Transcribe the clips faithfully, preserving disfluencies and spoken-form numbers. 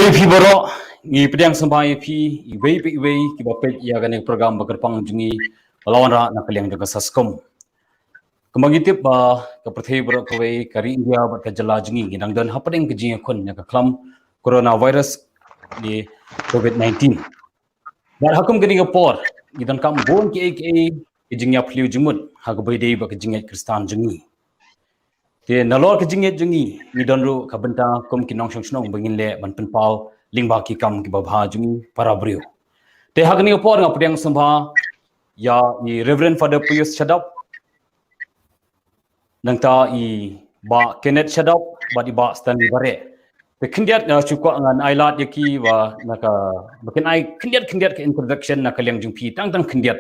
Phi baroh, ngi pdiang sngewbha ïa phi iwei pa iwei kiba peit ïa kane ka program ba kyrpang jong ngi ba la wanrah na ka liang jong ka SASCOM. Kumba ngi tip ba ka pyrthei baroh kawei, ka ri India bad ka jylla jong ngi, ngi dang don hapdeng ka jingïakhun ïa ka khlam coronavirus ne covid nineteen. Bad ha kum kane ka por ngi donkam bun kiei kiei ki jingïaphylliew jingmut ha kaba ïadei bad ka jingngeit Khristan jong ngi. Te nalor ka jingngeit jong ngi, ngi don ruh ka bynta kum ki nongshong shnong ba ngin leh ban pynpaw lyngba ki kam kiba bha jong ngi para briew. Te ha kane ka por nga pdiang sngewbha ïa i Reverend Father Pius Shadap, nangta i Bah Kenneth Shadap bad i Bah Stanley Bareh. Te khyndiat nga shu kwah ngan ai lad ïa ki ba na ka, ba kin ai khyndiat khyndiat ka introduction na ka liang jong phi, tang tang khyndiat.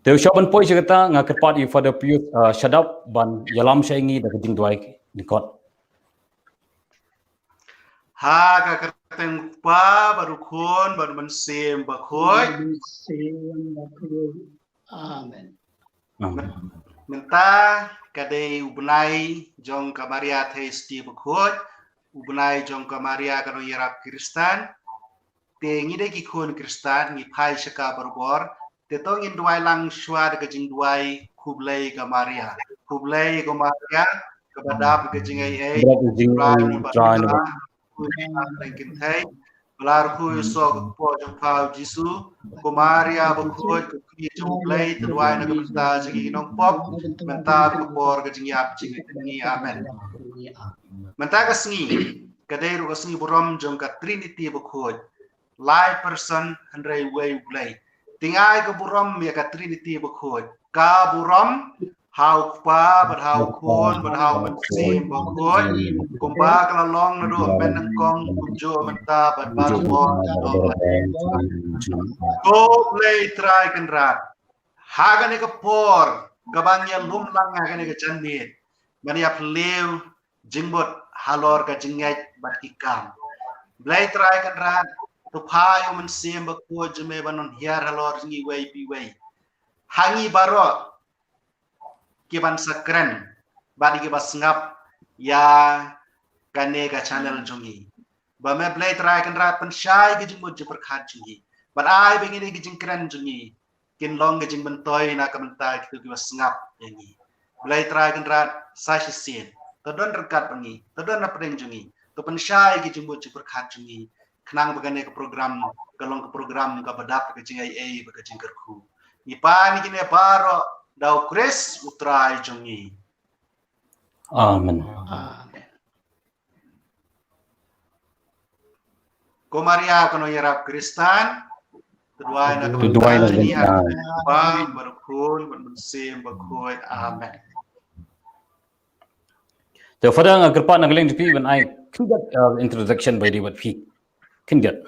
Te u sha ban poi sha kata nga kyrpad ïa u Father Pius, uh, Shadap ban ïalam sha ngi da ka jingduwai nyngkong. Ha ka kyrteng u Kpa bad u Khun bad u Mynsiem Bakhuid. Mynsiem Bakhuid. Amen. Amen. Mynta ka dei u bnai jong ka Maria Theisotti Bakhuid, u bnai jong ka Maria ka nongïarap Khristan. Te ngi dei ki khun Khristan, ngi phai sha ka barabor. Te to ngin duwai lang shuwa da ka jingduwai, khublei ko Maria. Khublei ko Maria, kaba dap ka jingaiei, Trai, Trai, Trai, Kynthei, ba la kyrkhu ïa u soh ka kpoh jong pha u Jisu. Ko Maria Bakhuid, ko kmie jong U Blei, to duwai na ka bynta jong ngi ki nongpop, mynta bad ka por ka jingïap jong ngi. Amen. Mynta ka sngi ka dei ruh ka sngi burom jong ka Trinity Bakhuid, lai person hynrei uwei U Blei. Te ngi ai ka burom ïa ka Trinity Bakhuid, ka burom ha u Kpa bad ha u Khun bad ha u Mynsiem Bakhuid, kumba ka la long naduh mynnyngkong, kumjuh mynta bad baroh por. Ko Blei Trai Kynrad, ha kane ka por kaba ngi ïalum lang ha kane ka janmiet, ban ïaphylliew jingmut halor ka jingngeit bad ki kam. Blei Trai Kynrad, to phah ïa u Mynsiem Bakhuid jong me ban don hiar halor jong ngi iwei pa iwei. Ha ngi baroh ki ban sa kren bad ki ba sngap ïa kane ka channel jong ngi. Ba me Blei Trai Kynrad pynshai ki jingmut jingpyrkhat jong ngi. Bad ai ba kine ki jingkren jong ngi kin long ka jingmyntoi na ka bynta kito ki ba sngap ïa ngi. Blei Trai Kynrad, sa shisien to don ryngkat bad ngi, to don hapdeng jong ngi, to pynshai ki jingmut jingpyrkhat jong ngi, khnang ba kane ka program ka long ka program kaba dap ka jingaiei bad ka jingkyrkhu. Ngi pan ïa kine baroh da u Khrist u Trai jong ngi. Amen. Amen. Ko Maria ka nongïarap Khristan, to duwai na ka bynta jong ngi. Amen. Bad u Khun bad u Mynsiem Bakhuid. Amen. Te Father, nga kyrpad na ka liang jong phi ban ai khyndiat, uh, introduction ba ïadei bad phi. Khyndiat.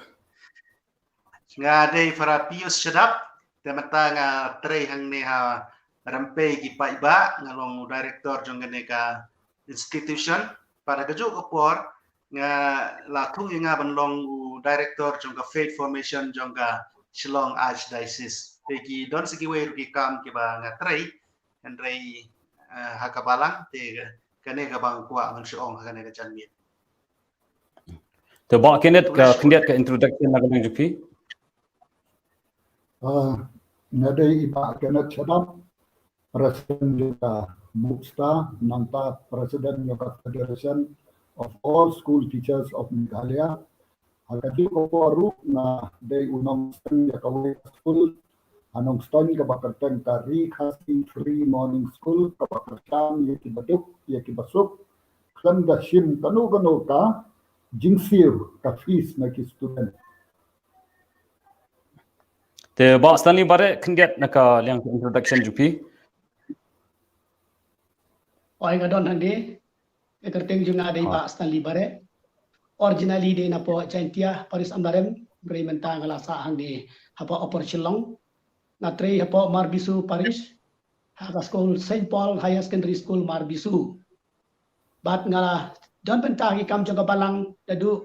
Nga dei Father Pius Shadap, te mynta nga trei hangne ha rympei ki paidbah, nga long u director jong kane ka institution. Bad ha kajuh ka por nga la thung ïa nga ban long u director jong ka faith formation jong ka Shillong Archdiocese. Te ki don sa kiwei ruh ki kam kiba nga trei, hynrei, eh, ha ka balang te kane kaba nga kwah ngan shu ong ha kane ka janmiet. Te Bah Kenneth, ka khyndiat ka introduction na ka liang jong phi. Ah, nga dei i Bah Kenneth Shadap, President jong ka MUPSTA, nangta President jong ka Federation of All School Teachers of Meghalaya. Ha kajuh ka por ruh nga dei u nongstad ïa kawei ka skul ha Nongstoiñ kaba kyrteng ka Ri Khasi Free Morning School, kaba kyrshan ïa kiba duk ïa kiba suk khlem da shim kano kano ka jingsiew ka fees na ki student. Te Bah Stanley Bareh, khyndiat na ka liang introduction jong phi. Oi, nga don hangne. Ka kyrteng jong nga dei Bah Stanley Bareh. Originally dei napoh Jaintia, Parish Amlarem, hynrei mynta nga la sah hangne hapoh Upper Shillong. Nga trei hapoh Marbisu Parish, ha ka skul Saint Paul Higher Secondary School Marbisu. Bad nga la don bynta ha ki kam jong ka balang naduh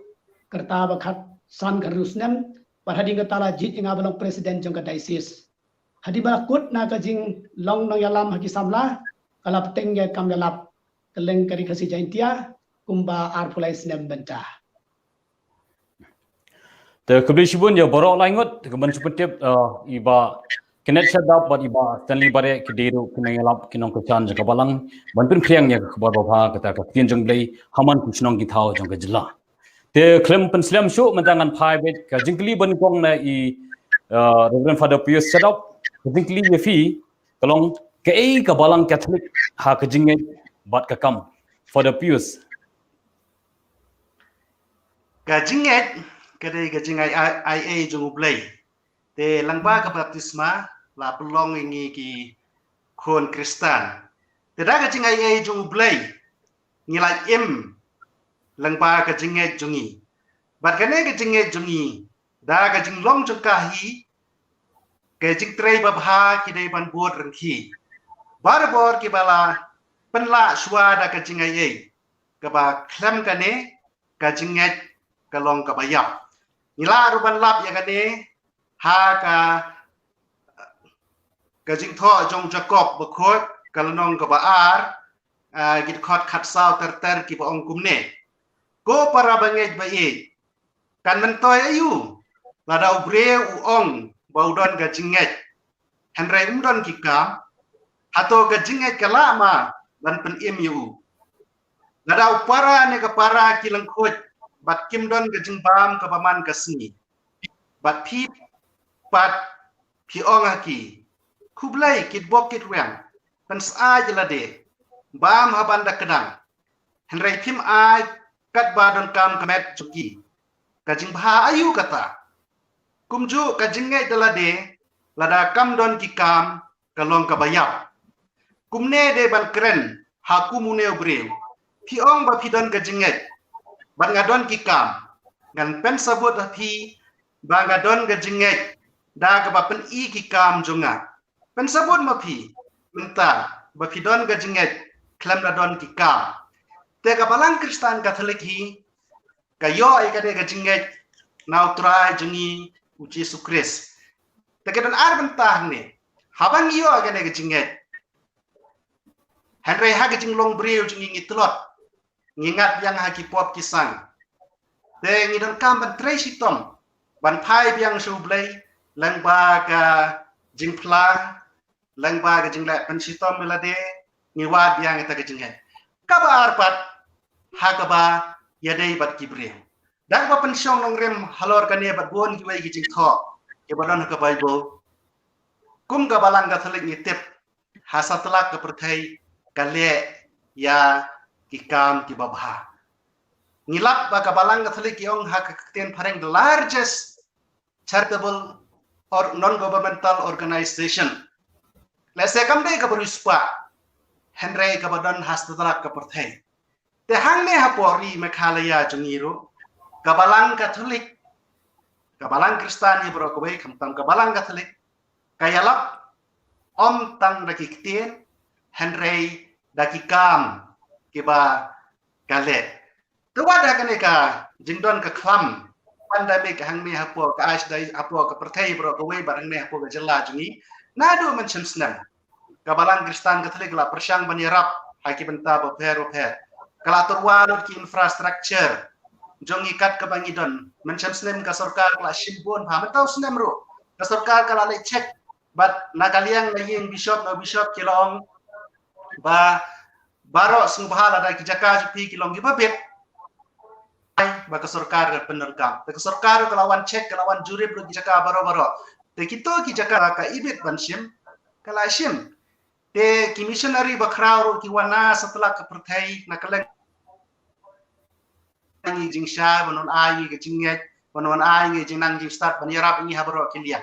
ka rta ba khatsan khathynriew snem, bad hadien kata la jied ïa nga ban long president jong ka diocese. Hadien ba la kut na ka jinglong nongïalam ha ki samla, ka la bteng ïa ka kam ïalap kylleng ka Ri Khasi Jaintia, kumba arphew lai snem bynta. Te khublei shibun ïa baroh lai ngut, te kumban shu pyntip, uh, i Bah Kenneth Shadap bad i Bah Stanley Bareh ki dei ruh ki nongïalap ki nongkyrshan jong ka balang ban pynphriang ïa ka khubor babha kata ka ktien jong U Blei ha man ki shnong ki thaw jong ka jylla. Te khlem pynslem shuh mynta ngan phai beit ka jingkylli banyngkong na i, uh, Reverend Father Pius Shadap, ka jingkylli ïa phi ka long kaei ka balang Katholik ha ka jingngeit bad ka kam, Father Pius. Ka jingngeit ka dei ka jingai ai ei jong U Blei. Te lyngba ka baptisma la pynlong ïa ngi ki khun Khristan. Te da ka jingai ei jong U Blei ngi la im lyngba ka jingngeit jong ngi. Bad kane ka jingngeit jong ngi da ka jinglong jong ka hi ka jingtrei babha ki dei ban bud ryngki. Barabor kiba la pynlah shuwa da ka jingai ei kaba khlem kane ka jingngeit ka long kaba ïap. Ngi lah ruh ban lap ïa kane ha ka ka jingthoh jong Jakob bakhuid ka lynnong kaba ar, uh, ki dkhot khatsaw ter ter kiba ong kumne. Ko para bangeit ba ïeit, kan myntoi aïu lada u briew u ong ba u don ka jingngeit hynrei um don ki kam? Hato ka jingngeit ka lah ma ban pynim ïa u? Lada u para ne ka para ki lyngkhuid bad kim don ka jingbam kaba man ka sngi, bad phi pat phi ong ha ki, khublei kit bok kit rwiang, pynsyaid lade, bam ha ban da kdang, hynrei phim ai katba donkam ka met jong ki, ka jingbha aïu kata? Kumjuh ka jingngeit da lade lada kam don ki kam ka long kaba ïap. Kumne dei ban kren ha kum une u briew. Phi ong ba phi don ka jingngeit bad nga don ki kam. Ngan pynsabut ha phi ba nga don ka jingngeit da kaba pyni ki kam jong nga. Pynsabut ma phi mynta ba phi don ka jingngeit khlem da don ki kam. Te ka balang Khristan Katholik hi ka ïoh ïa kane ka jingngeit na u Trai jong ngi u Jisu Khrist. Te ka don ar bynta hangne. Haba ngi ïoh ïa kane ka jingngeit, hynrei ha ka jinglong briew jong ngi ngi tlot, ngi ngat biang ha ki pop ki sang. Te ngi donkam ban trei shitom ban phai biang sha U Blei lyngba ka jingphla, lyngba ka jingleh pynshitom ïa lade, ngi wad biang ïa kata ka jingngeit. Kaba ar pat ha kaba ïadei bad ki briew. Da kaba pynshong nongrim halor kane bad bun kiwei ki jingthoh kiba don ha ka Baibl, kum ka balang Katholik ngi tip ha satlak ka pyrthei ka leh ïa ki kam kiba bha. Ngi lap ba ka balang Katholik ki ong ha ka ktien phareng the largest charitable or non-governmental organization. Lehse kam dei kaba riewspah, hynrei kaba don ha satlak ka pyrthei. Te hangne hapoh ri Meghalaya jong ngi ruh, ka balang Katholik, ka balang Khristan hi baroh kawei, khamtam ka balang Katholik, ka ïalap ym tang da ki ktien, hynrei da ki kam kiba ka leh. Te wat ha kane ka jingdon ka khlam pandemic hangne hapoh ka, ai sdai, hapoh ka pyrthei baroh kawei bad hangne hapoh ka jylla jong ngi, naduh mynshem snem ka balang Khristan Katholik ka la pyrshang ban ïarap ha ki bynta bapher bapher. Ka la tyrwa lut ki infrastructure jong ngi kat kaba ngi don. Mynshem snem ka sorkar ka la shim bun bha, mynta u snem ruh ka sorkar ka la leit check bad na ka liang na ïing bishop na bishop ki la ong ba baroh sngewbha lada ki jaka jong phi ki long kiba bit, ai ba ka sorkar ka pyndonkam. Te ka sorkar ka la wan check, ka la wan jurip ruh ki jaka baroh baroh. Te kito ki jaka ka ibit ban shim, ka la shim. Te ki missionary bakhraw ruh ki wan na satlak ka pyrthei na kylleng ngi jingshai ban wan ai ngi ka jingngeit, ban wan ai ngi jingnang jingstad, ban ïarap ngi ha baroh ki liang.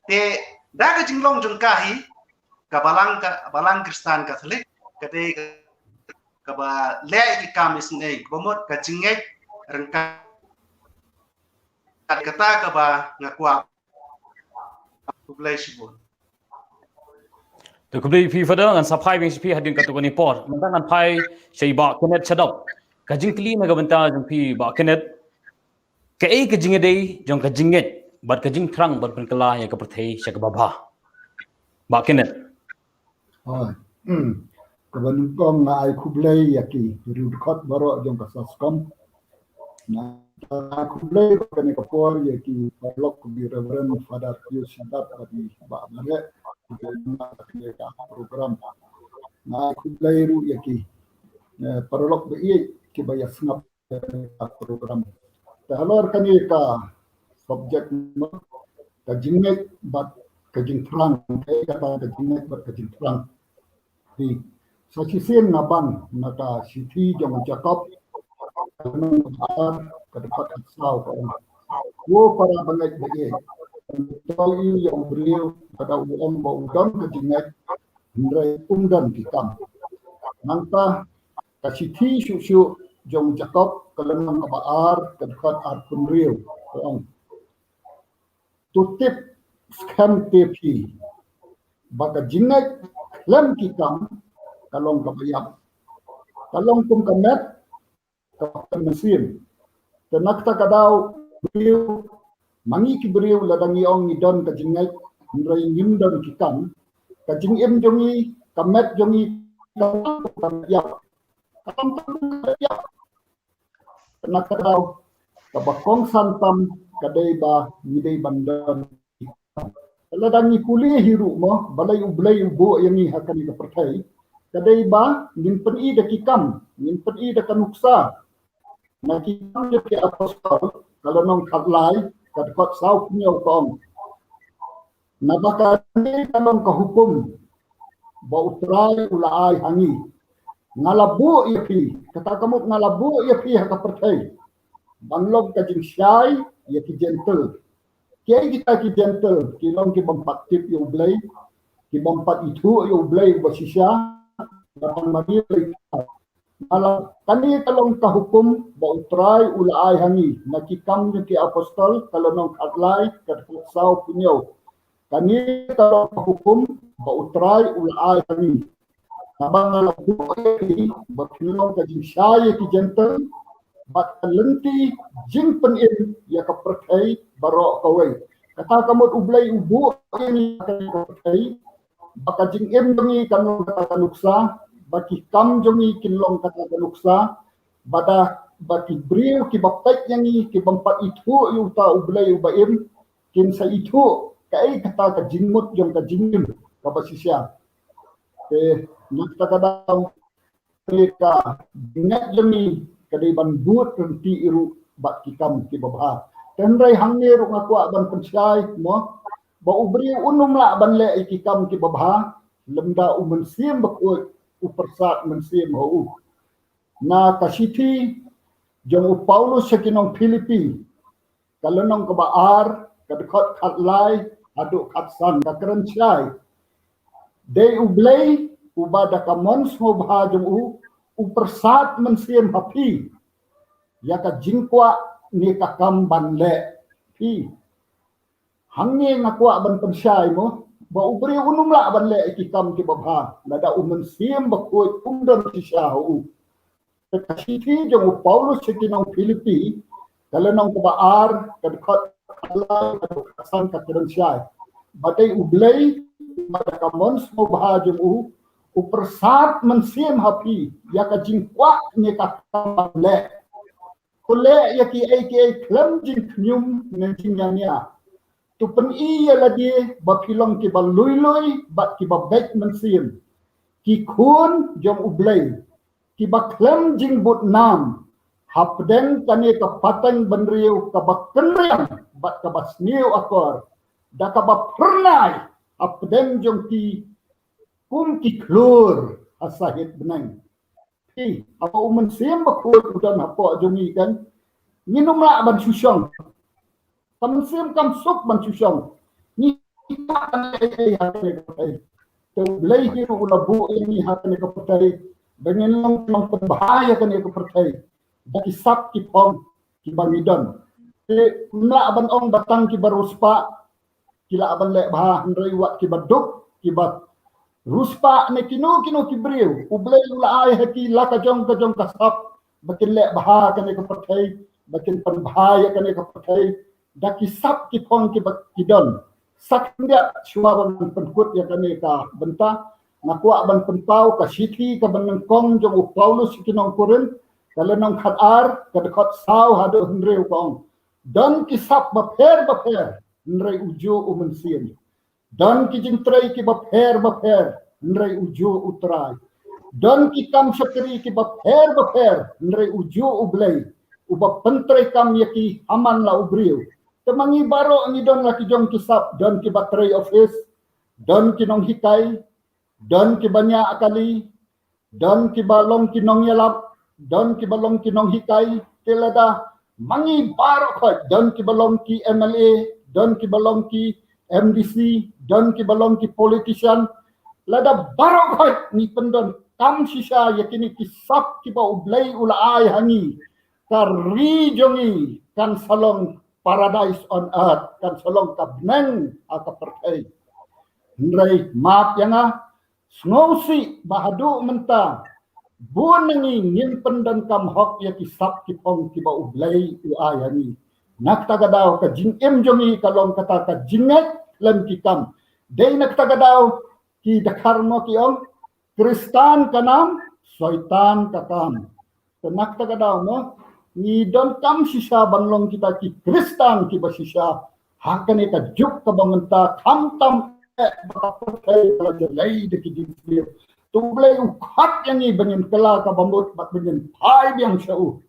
Te da ka jinglong jong ka hi ka balang, ka balang Khristan Katholik ka dei kaba leh ïa ki kam isynei kaba mut ka jingngeit ryngkat. Kata kaba nga kwah. Khublei shibun. Te khublei phi Father, ngan sa phai biang sha phi hadien katto katne por. Mynta ngan phai sha i Bah Kenneth Shadap. Ka jingkylli na ka bynta jong phi Bah Kenneth, kaei ka jingïadei jong ka jingngeit bad ka jingthrang ban pynkylla ïa ka pyrthei sha kaba bha? Bah Kenneth. Oh, hmm. Kaba nyngkong nga ai khublei ïa ki riew dkhot baroh jong ka SASCOM. Nga ai khublei ruh kane ka por ïa ki paralok, ki Reverend Father Pius Shaddad bad i Bah Bareh, kane ka program. Nga ai khublei ruh ïa ki, eh, paralok ba ïeit kiba ïa sngap ka program. Te halor kane ka subject, ka jingngeit bad ka jingthrang, ka jingngeit bad ka jingthrang. Te sa shisien nga ban na ka shithi jong u Jakob, ka lynnong kaba ar, ka dkhot kaba saw, ka ong: Ko para bangeit ba ïeit, to ïa u briew, ka da u ong ba u don ka jingngeit, hynrei um don ki kam. Nangta ka shithi shuh shuh jong u Jakob, ka lynnong kaba ar, ka dkhot arphew hynriew, ka ong: To tip skhem te phi ba ka jingngeit khlem ki kam ka long kaba ïap, ka long kum ka met kaba khlem mynsiem. Te na kata ka daw, briew, ma ngi ki briew, lada ngi ong ngi don ka jingngeit hynrei ngim don ki kam, ka jingim jong ngi, ka met jong ngi, ka long kaba ïap. Ka long kaba ïap. Na ka daw, kaba kongsan tam ka dei ba ngi dei ban don. Lada ngi pule hi ruh mo, balei U Blei u buh ïa ngi ha kane ka pyrthei, ka dei ba ngin pyni da ki kam, ngin pyni da ka nuksa. Na Ki Kam jong ki Apostol, ka lynnong khatlai, ka dkhot sawphew hynñiew, ka ong: Naba kane ka long ka hukum ba U Trai u la ai ha ngi: Nga la buh ïa phi, kata ka mut nga la buh ïa phi ha ka pyrthei, ban long ka jingshai ïa ki Jentil. Kiei kita ki Jentil? Ki long ki bym pat tip ïa U Blei, ki bym pat ithuh ïa U Blei uba shisha, kaba mane lei. Nga la, kane ka long ka hukum ba U Trai u la ai ha ngi. Na Ki Kam jong ki Apostol, ka lynnong khatlai, ka dkhot sawphew hynñiew. Kane ka long ka hukum ba U Trai u la ai ha ngi: Naba nga la buh ïa phi ba phin long ka jingshai ïa ki Jentil, bad ka lynti jingpynim ïa ka pyrthei baroh kawei. Kata ka mut U Blei u buh ïa ngi ha kane ka pyrthei, ba ka jingim jong ngi kan long kata ka nuksa, ba ki kam jong ngi kin long kata ka nuksa, ba da, ba ki briew kiba peit ïa ngi, ki bym pat ithuh ïa uta U Blei uba im, kin sa ithuh kaei kata ka jingmut jong ka jingim kaba shisha. Te na kata ka daw, te ka jingngeit jong ngi ka dei ban bud ryntih ruh bad ki kam kiba bha. Te hynrei hangne ruh nga kwah ban pynshai mo, ba u briew un ym lah ban leh ïa ki kam kiba bha lymda u Mynsiem Bakhuid u pyrsad mynsiem ha u. Na ka shithi jong u Paulus sha ki nong Philippi, ka lynnong kaba ar, ka dkhot khatlai haduh khatsan, ka kren shai: Dei U Blei uba da ka mon sngewbha jong u, u pyrsad mynsiem ha phi ïa ka jingkwah ne ka kam ban leh. Phi, hangne nga kwah ban pynshai mo, ba u briew un ym lah ban leh ïa ki kam kiba bha lada u Mynsiem Bakhuid um don shisha ha u. Te ka shithi jong u Paulus sha ki nong Philippi, ka lynnong kaba ar, ka dkhot khatlai haduh khatsan, ka kren shai: Ba dei U Blei uba da ka mon sngewbha jong u, u pyrsad mynsiem ha phi ïa ka jingkwah ne ka kam ban leh. To leh ïa kiei kiei khlem jingkhñium ne jingïania. To pyni ïa lade ba phi long kiba lui lui bad kiba beit mynsiem, ki khun jong U Blei, kiba khlem jingbud nam hapdeng kane ka pateng bynriew kaba kynriam bad kaba sniew akor, da kaba phyrnai hapdeng jong ki kum ki khlur ha sahit bneng. Phi, haba u Mynsiem Bakhuid u don hapoh jong ngi kan, ngin ym lah ban shu shong. Ka mynsiem kam suk ban shu shong. Ngi kwah ban leh ei ei ha kane ka pyrthei. Te U Blei hi ruh u la buh ïa ngi ha kane ka pyrthei ba ngin long ki nongpynbha ïa kane ka pyrthei da ki sap ki phong kiba ngi don. Te ym lah ban ong ba tang kiba riewspah ki lah ban leh bha, hynrei wat kiba duk, kiba riewspah ne kino kino ki briew, U Blei u la ai ha ki la ka jong ka jong ka sap ba kin leh bha kane ka pyrthei, ba kin pynbha ïa kane ka pyrthei da ki sap ki phong kiba ki don. Sa khyndiat shuwa ban pynkut ïa kane ka bynta, Nga kwah ban pynpaw ka shithi kaba nyngkong jong u Paulus sha ki nong Korinth, ka lynnong khat ar, ka dkhot saw haduh hynriew ka ong: Don ki sap bapher bapher, hynrei ujuh u Mynsiem. Don ki jingtrei kiba pher bapher, hynrei ujuh u Trai. Don ki kam shakri kiba pher bapher, hynrei ujuh u Blei, uba pyntreikam ïa ki ha man la u briew. Te ma ngi baroh ngi don la ki jong ki sap, don kiba trei office, don ki nonghikai, don kiba ñiah kali, don kiba long ki nongïalap, don kiba long ki nonghikai, te lada ma ngi baroh khoit, don kiba long ki M L A, don kiba long ki M D C, don kiba long ki politician, lada baroh khoit ngi pyndonkam shisha ïa kine ki sap kiba U Blei u la ai ha ngi, ka ri jong ngi kan sa long paradise on earth, kan sa long ka bneng ha ka pyrthei. Hynrei map ïa nga, sngewsih ba haduh mynta bun na ngi ngim pyndonkam hok ïa ki sap ki phong kiba U Blei u ai ha ngi. Na kata ka daw ka jingim jong ngi ka long kata ka jingngeit lem ki kam. Dei na kata ka daw ki dkhar mo ki ong, Khristan ka nam, Soitan ka kam. Te na kata ka daw mo, ngi donkam shisha ban long kita ki Khristan kiba shisha ha kane ka juk kaba mynta, khamtam eh ba ka pyrthei ka la jalei da ki jingpyrkhat. To U Blei u khot ïa ngi ba ngin kylla kaba mut bad ba ngin phai biang sha u.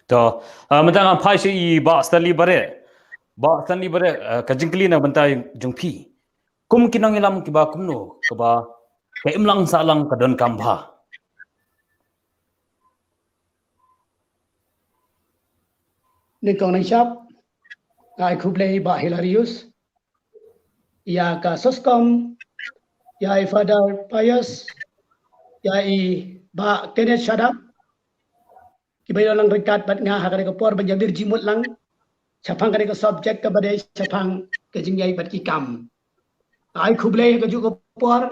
To, ah, mynta ngan phai sha i Bah Stanley Bareh. Bah Stanley Bareh, ah, ka jingkylli na bynta jong phi. Kum ki nongïalam kiba kumno, kaba ka imlang sahlang ka donkam bha. Nyngkong nyngshap, nga ai khublei Bah Hilarius ïa ka SOSCOM, ïa i Father Pius, ïa i Bah Kenneth Shadap, kiba ïa long ryngkat bad nga ha kane ka por ban ïa mir jingmut lang shaphang kane ka subject kaba dei shaphang ka jingïaid bad ki kam. Ai khublei ha kajuh ka por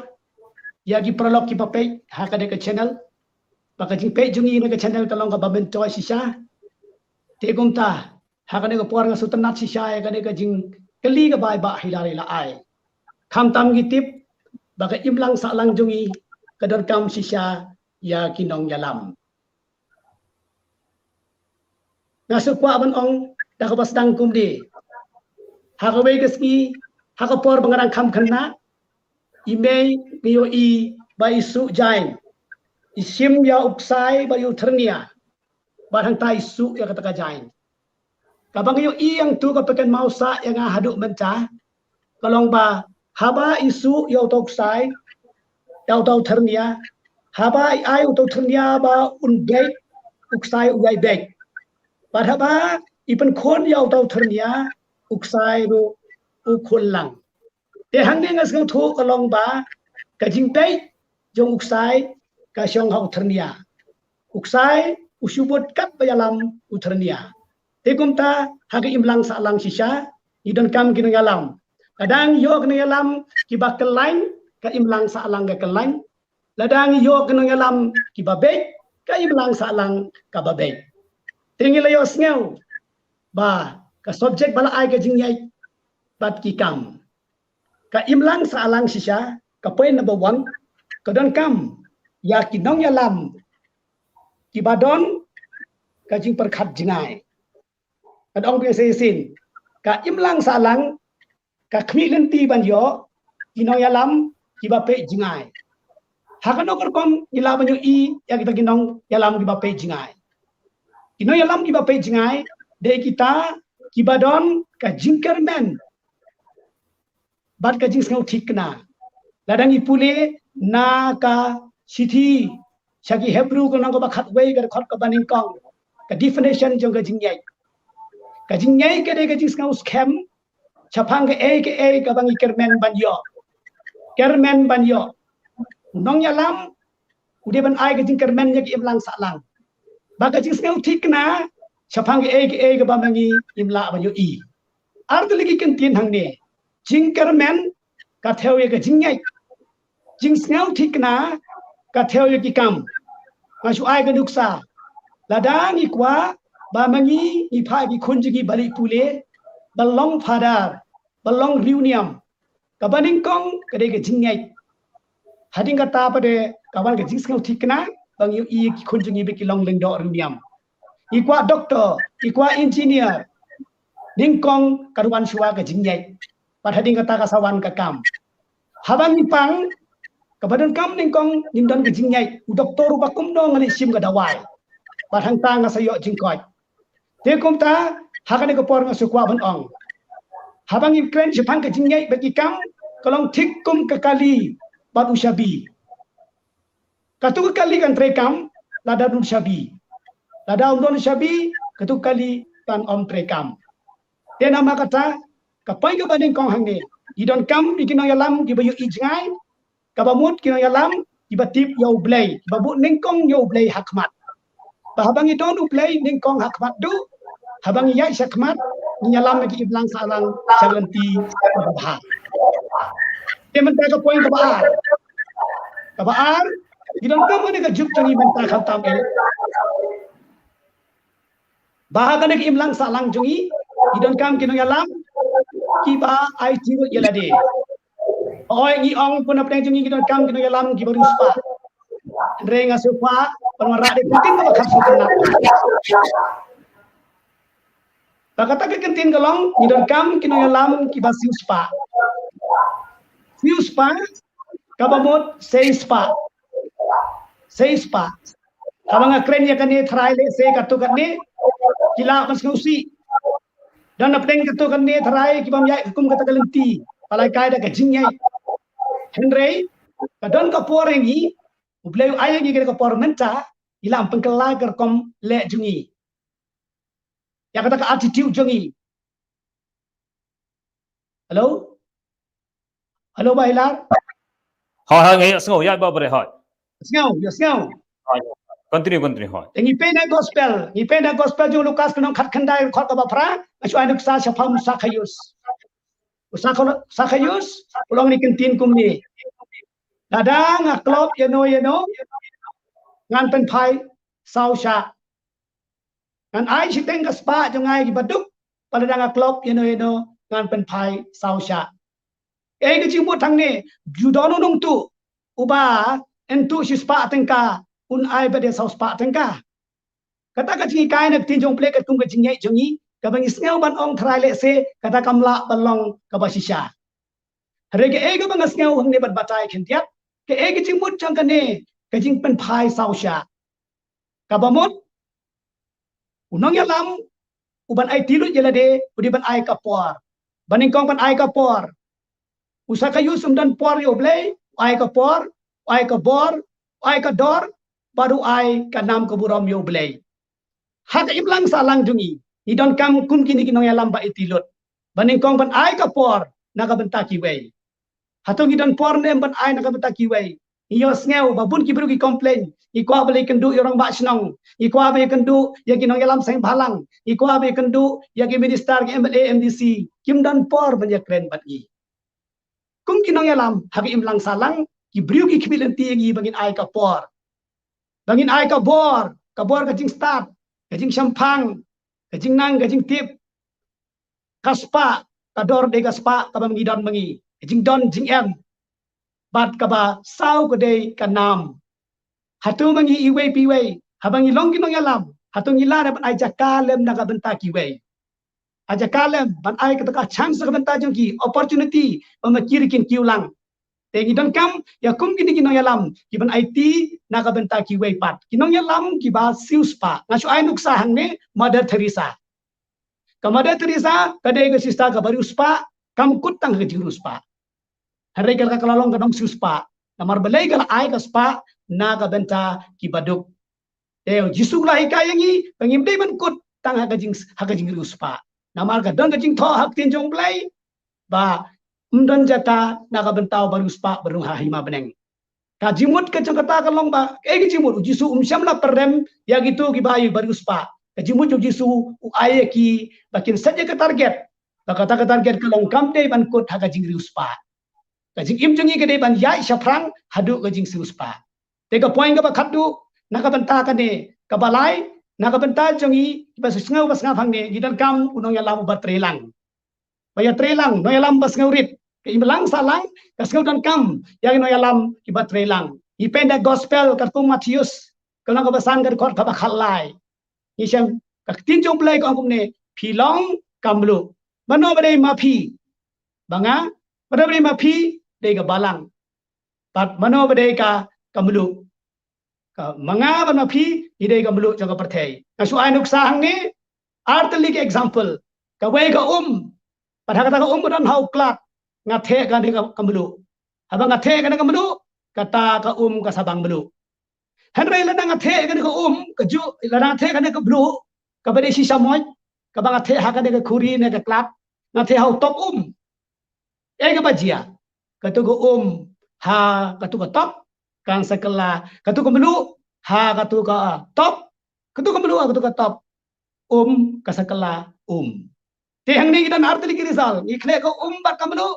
ïa ki paralok kiba peit ha kane ka channel. Ba ka jingpeit jong ngi na ka channel ka long kaba myntoi shisha. Te kumta ha kane ka por nga sngewtynnat shisha ïa kane ka jingkylli kaba i Bah Hilary la ai. Khamtam ngi tip ba ka imlang sahlang jong ngi ka donkam shisha ïa ki nongïalam. Nga sngewkwah ban ong da kaba sdang kumne. Ha kawei ka sngi, ha ka por ba nga dang kham khynnah, i mei ngi ïohi ba i suh jain, i shim ïa u ksai bad ïa u thyrnia, bad hangta i suh ïa kata ka jain. Kaba ngi ïohi hangto kaba kynmaw sah ïa nga haduh mynta ka long ba haba i suh ïa uto u ksai, ïa uto u thyrnia, haba i ai uto u thyrnia ba un beit, u ksai u ïai beit. Bad haba i pynkhun ïa uto u thyrnia, u ksai ruh u khun lang. Te hangne nga sngewthuh ka long ba ka jingbeit jong u ksai ka shong ha u thyrnia. U ksai u shu bud katba ïalam u thyrnia. Te kumta ha ka imlang sahlang shisha ngi donkam ki nongïalam. Lada ngi ïoh ki nongïalam kiba kyllain, ka imlang sahlang ka kyllain. Lada ngi ïoh ki nongïalam kiba beit, ka imlang sahlang kaba beit. Te ngi la ïohsngew ba ka subject ba la ai ka jingïaid bad ki kam. Ka imlang sahlang shisha, ka point number one, ka donkam ïa ki nongïalam kiba don ka jingpyrkhat jngai. Ka dang biang shisien, ka imlang sahlang ka khmih lynti ban ïoh ki nongïalam kiba peit jngai. Ha kano ka rukom ngi lah ban ïohi ïa kita ki nongïalam kiba peit jngai? Ki nongïalam kiba peit jngai dei kita kiba don ka jingkyrmen bad ka jingsngew thikna. Lada ngi pule na ka shithi sha ki Hebru ka lynnong kaba khatwei ka dkhot kaba nyngkong, ka definition jong ka jingïaid. Ka jingïaid ka dei ka jingsngew skhem shaphang kaei kaei kaba ngi kyrmen ban ïoh. Kyrmen ban ïoh. U nongïalam u dei ban ai ka jingkyrmen ïa ka imlang sahlang. Bad ka jingsngew thikna shaphang kaei kaei kaba ma ngi ngim lah ban ïohi. Ar tylli ki kyntien hangne. Jingkyrmen ka thew ïa ka jingïaid. Jingsngew thikna ka thew ïa ki kam. Nga shu ai ka nuksa. Lada ngi kwah ba ma ngi ngi phah ki khun jong ngi ba leit pule, ba long phadar, ba long riewniam. Kaba nyngkong ka dei ka jingngeit. Hadien kata pat de ka wan ka jingsngewthikna ba ngi ïohi ki khun jong ngi ba ki long lyngdoh riewniam. Ngi kwah doktor, ngi kwah engineer. Nyngkong ka wan shuwa ka jingngeit. Bad hadien kata ka sa wan ka kam. Haba ngi pang, kaba donkam nyngkong ngim don ka jingngeit, u doktor uba kumno nga leit shim ka dawai. Bad hangta nga sa ïoh jingkoit. Te kumta, ha kane ka por nga shu kwah ban ong, haba ngi kren shaphang ka jingngeit bad ki kam, ka long thik kum ka kali bad u shabi. Katu ka kali kan treikam lada don shabi. Lada ym don shabi, katu ka kali kan ym treikam. Te namar kata, ka point kaba nyngkong hangne, ngi donkam ïa ki nongïalam kiba ïohi jngai, kaba mut ki nongïalam kiba tip ïa U Blei, kiba buh nyngkong ïa U Blei ha khmat. Ba haba ngi don U Blei nyngkong ha khmat duh, haba ngi ïaid sha khmat, ngi ïalam ïa ki imlang sahlang sha ka lynti kaba bha. Te mynta ka point kaba ar. Kaba ar, ngi donkam kane ka juk jong ngi mynta khamtam eh. Ba ha kane ka imlang sahlang jong ngi, ngi donkam ki nongïalam kiba aiti lut ïa lade. Oi, ngi ong pun hapdeng jong ngi, ngi donkam ki nongïalam kiba riewspah. Hynrei nga sngewbha ban wanrah da ka ktien kaba khatsan kynnoh. Ba kata ka ktien ka long, ngi donkam ki nongïalam kiba siewspah. Siewspah, kaba mut seispah. Seispah. Haba nga kren ïa kane tharai lehse katto katne ki lah ban sngewsih. Don hapdeng katto katne tharai ki bym ïaid kum kata ka lynti, ba la kai da ka jingngeit. Hynrei ka don ka por ïa ngi, U Blei u ai ïa ngi kata ka por mynta, ngi lah ban pynkylla ka rukom leh jong ngi, ïa kata ka attitude jong ngi. Hello? Hello, Bah Hilar? Hoi, hoi, nga ïohsngew, ïa, Bah Bre, hoi. Sngew, ïohsngew. Hoi. Continue, continue, hoi. Te ngi peit na gospel, ngi peit na gospel jong u Lukas ka lynnong khatkhyndai, dkhot kaba phra, nga shu ai nuksa shaphang u Sakhaius. U Sakha-, Sakhaius u la ong kane ka ktien kumne: Lada nga klop ïano ïano, ngan pynphai saw shah. Ngan ai shiteng ka spah jong nga ïa ki baduk, bad lada nga klop ïano ïano, ngan pynphai saw shah. Kaei ka jingmut hangne? Ju don u nongtuh uba yn tuh shispah tyngka, un ai pat de saw spah tyngka. Kata ka jinghikai na ka ktien jong U Blei katkum ka jingngeit jong ngi, kaba ngi sngew ban ong tharai lehse kata kam lah ban long kaba shisha. Hynrei kaei kaba nga sngew hangne bad batai khyndiat, kaei ka jingmut jong kane ka jingpynphai saw shah? Kaba mut, u nongïalam u ban aiti lut ïa lade, u dei ban ai ka por. Ba nyngkong ban ai ka por. U Sakhaius um don por ïa U Blei, u ai ka por, u ai ka bor, u ai ka dor, bad u ai ka nam ka burom ïa U Blei. Ha ka imlang sahlang jong ngi, ngi donkam kum kine ki nongïalam ba aiti lut. Ba nyngkong ban ai ka por na ka bynta kiwei. Hato ngi don por ne em ban ai na ka bynta kiwei? Ngi ïohsngew ba bun ki briew ki complain, ngi kwah ban ïakynduh ïa u rangbah shnong, ngi kwah ban ïakynduh ïa ki nongïalam seng bhalang, ngi kwah ban ïakynduh ïa ki minister, ki M L A, M D C, kim don por ban ïakren bad ngi. Kum ki nongïalam ha ka imlang sahlang, ki briew ki khmih lynti ïa ngi ba ngin ai ka por, ba ngin ai ka bor, ka bor ka jingstad, ka jingshemphang, ka jingnang, ka jingtip. Ka spah, ka dor dei ka spah kaba ma ngi don ma ngi, ka jingdon jingem. Bad kaba saw ka dei ka nam. Hato ma ngi iwei pa iwei, haba ngi long ki nongïalam, hato ngi lah ne em ban ai jaka lem na ka bynta kiwei? Ai jaka lem, ban ai kata ka chance na ka bynta jong ki, opportunity, ba ma ki ruh kin kiew lang. Te ngi donkam ïa kum kine ki nongïalam ki ban aiti na ka bynta kiwei pat, ki nongïalam kiba siewspah. Nga shu ai nuksa hangne, Mother Teresa. Ka Mother Teresa ka dei ka sister kaba riewspah, kam kut tang ka jingriewspah. Hynrei ka la, ka la long ka nongsiewspah, namar balei ka la ai ka spah na ka bynta ki baduk. Te u Jisu u la hikai ïa ngi ba ngim dei ban kut tang ha ka jing, ha ka jingriewspah. Namar ka don ka jingthoh ha ka ktien jong U Blei ba ym don jaka na ka bynta uba riewspah ba rung ha hima bneng. Ka jingmut ka jong kata ka long ba, kaei ka jingmut? U Jisu um shym la pynrem ïa kito kiba ïa ba riewspah. Ka jingmut jong U Jisu u ai ïa ki ba kin set ïa ka target. Ba kata ka target ka long kam dei ban kut ha ka jingriewspah. Ka jingim jong ngi ka dei ban ïaid shaphrang haduh ka jingsiewspah. Te ka point kaba khatduh na ka bynta kane, kaba lai na ka bynta jong ngi kiba sngew ba sngap hangne, ngi donkam u nongïalam uba trei lang. ba ïatreilang, nongïalam ba sngewrit. Ka imlang sahlang ka sngewdonkam ïa ki nongïalam kiba treilang. Ngi peit na gospel katkum u Mathaios, ka lynnong kaba san, ka dkhot kaba khatlai. Ngi shem ka ktien jong U Blei ka ong kumne, phi long ka mluh. Mano ba dei ma phi? Ba nga. Mano ba dei ma phi? Dei ka balang. Bad mano ba dei ka, ka mluh? Ka ma nga bad ma phi, ngi dei ka mluh jong ka pyrthei. Nga shu ai nuksa hangne ar tylli ki example. Kawei ka um. Bad ha kata ka um ka don ha u klat. Nga theh kane ka, ka mluh. Haba nga theh kane ka mluh, kata ka um ka sa bang mluh. Hynrei lada nga theh kane ka um, ka ju, lada nga theh kane ka mluh, kaba dei shisha mot, kaba nga theh ha kane ka khuri ne ka klat, nga theh ha u top um. Ei kaba jia? Katu ka um ha katu ka top kan sa kylla, katu ka mluh ha katu ka top, katu ka mluh ha katu ka top. Um ka sa kylla um. Te hangne ngi don ar tylli ki result. Ngi khleh ka um bad ka mluh,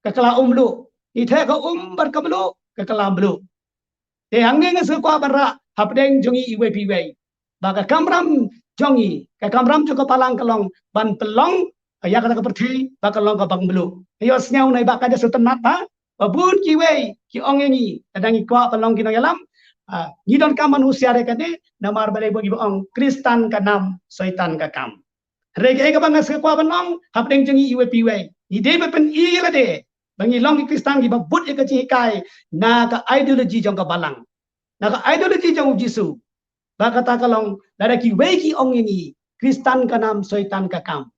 ka kylla um mluh. Ngi theh ka um bad ka mluh, ka kylla mluh. Te hangne nga sngewkwah ban rah hapdeng jong ngi iwei pa iwei, ba ka kamram jong ngi, ka kamram jong ka balang ka long ban pynlong ïa kata ka pyrthei ba ka long ka bang mluh. Ïohsngew na i Bah Kaja Sultan Nat ba, ba bun kiwei ki ong ïa ngi, lada ngi kwah ban long ki nongïalam, ah, ngi donkam ban husiar ïa kane, namar balei? Ba kiba ong, Khristan ka nam, Soitan ka kam. Hynrei kaei kaba nga sngewkwah ban ong hapdeng jong ngi iwei pa iwei, ngi dei ban pyni ïa lade ba ngi long ki Khristan kiba bud ïa ka jinghikai na ka ideology jong ka balang, na ka ideology jong u Jisu. Ba kata ka long, lada kiwei ki ong ïa ngi, Khristan ka nam, Soitan ka kam,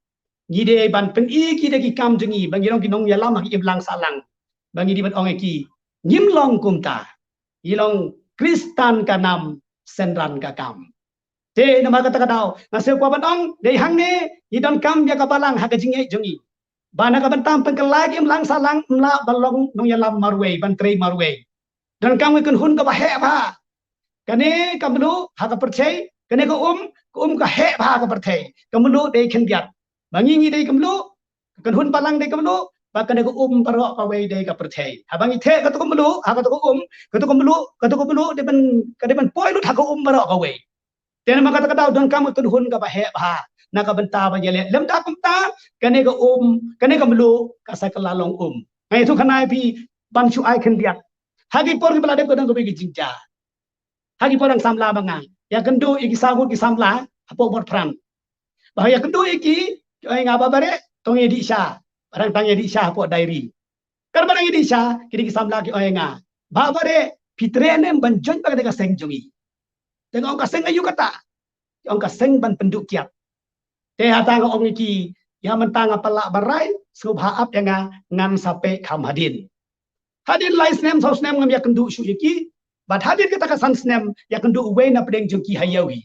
ngi dei ban pyni ïa ki da ki kam jong ngi, ba ngi long ki nongïalam ha ka imlang sahlang. Ba ngi dei ban ong ïa ki, ngim long kumta. Ngi long Khristan ka nam, synran ka kam. Te namar kata ka daw nga sngewkwah ban ong, dei hangne ngi donkam ïa ka balang ha ka jingngeit jong ngi, ba na ka bynta ban pynkylla ïa ka imlang sahlang, ym lah ban long nongïalam marwei, ban trei marwei. Donkam ka kynhun kaba heh bha. Kane ka mluh ha ka pyrthei, kane ka um, ka um ka heh bha ha ka pyrthei. Ka mluh dei khyndiat. Ba ngi, ngi dei ka mluh, ka kynhun balang dei ka mluh, ba kane ka um baroh kawei dei ka pyrthei. Haba ngi theh katu ka mluh ha katu ka um, katu ka mluh, katu ka mluh dei ban, ka dei ban poi lut ha ka um baroh kawei. Te namar kata ka daw donkam ka kynhun kaba heh bha na ka bynta ban ïaleh. Lymda kumta, kane ka um, kane ka mluh ka sa kylla long um. Nga ïathuh khana ïa phi ban shu ai khyndiat. Ha ki por kiba la dep ka don kawei ka jingjia. Ha ki por dang samla ba nga ïakynduh ïa ki saw ngut ki samla hapoh Mawphanpara. Ba ïakynduh ïa ki, ki ong ïa nga, Bah Bareh, to ngin ïadih sha. Ba dang tang ïadih sha hapoh Diary. Katba dang ïadih sha, kine ki samla ki ong ïa nga, Bah Bareh, phi treh ne em ban join bad kane ka seng jong ngi? Te nga ong, ka seng aïu kata? Ki ong, ka seng ban pynduh kiad. Te hata nga ong ïa ki, ïa mynta nga pynlah ban rai, sngewbha ap ïa nga, ngan sa peit kham hadien. Hadien lai snem, saw snem ngam ïakynduh shuh ïa ki. Bad hadien kata ka san snem ïakynduh uwei na pdeng jong ki ha ïew hi.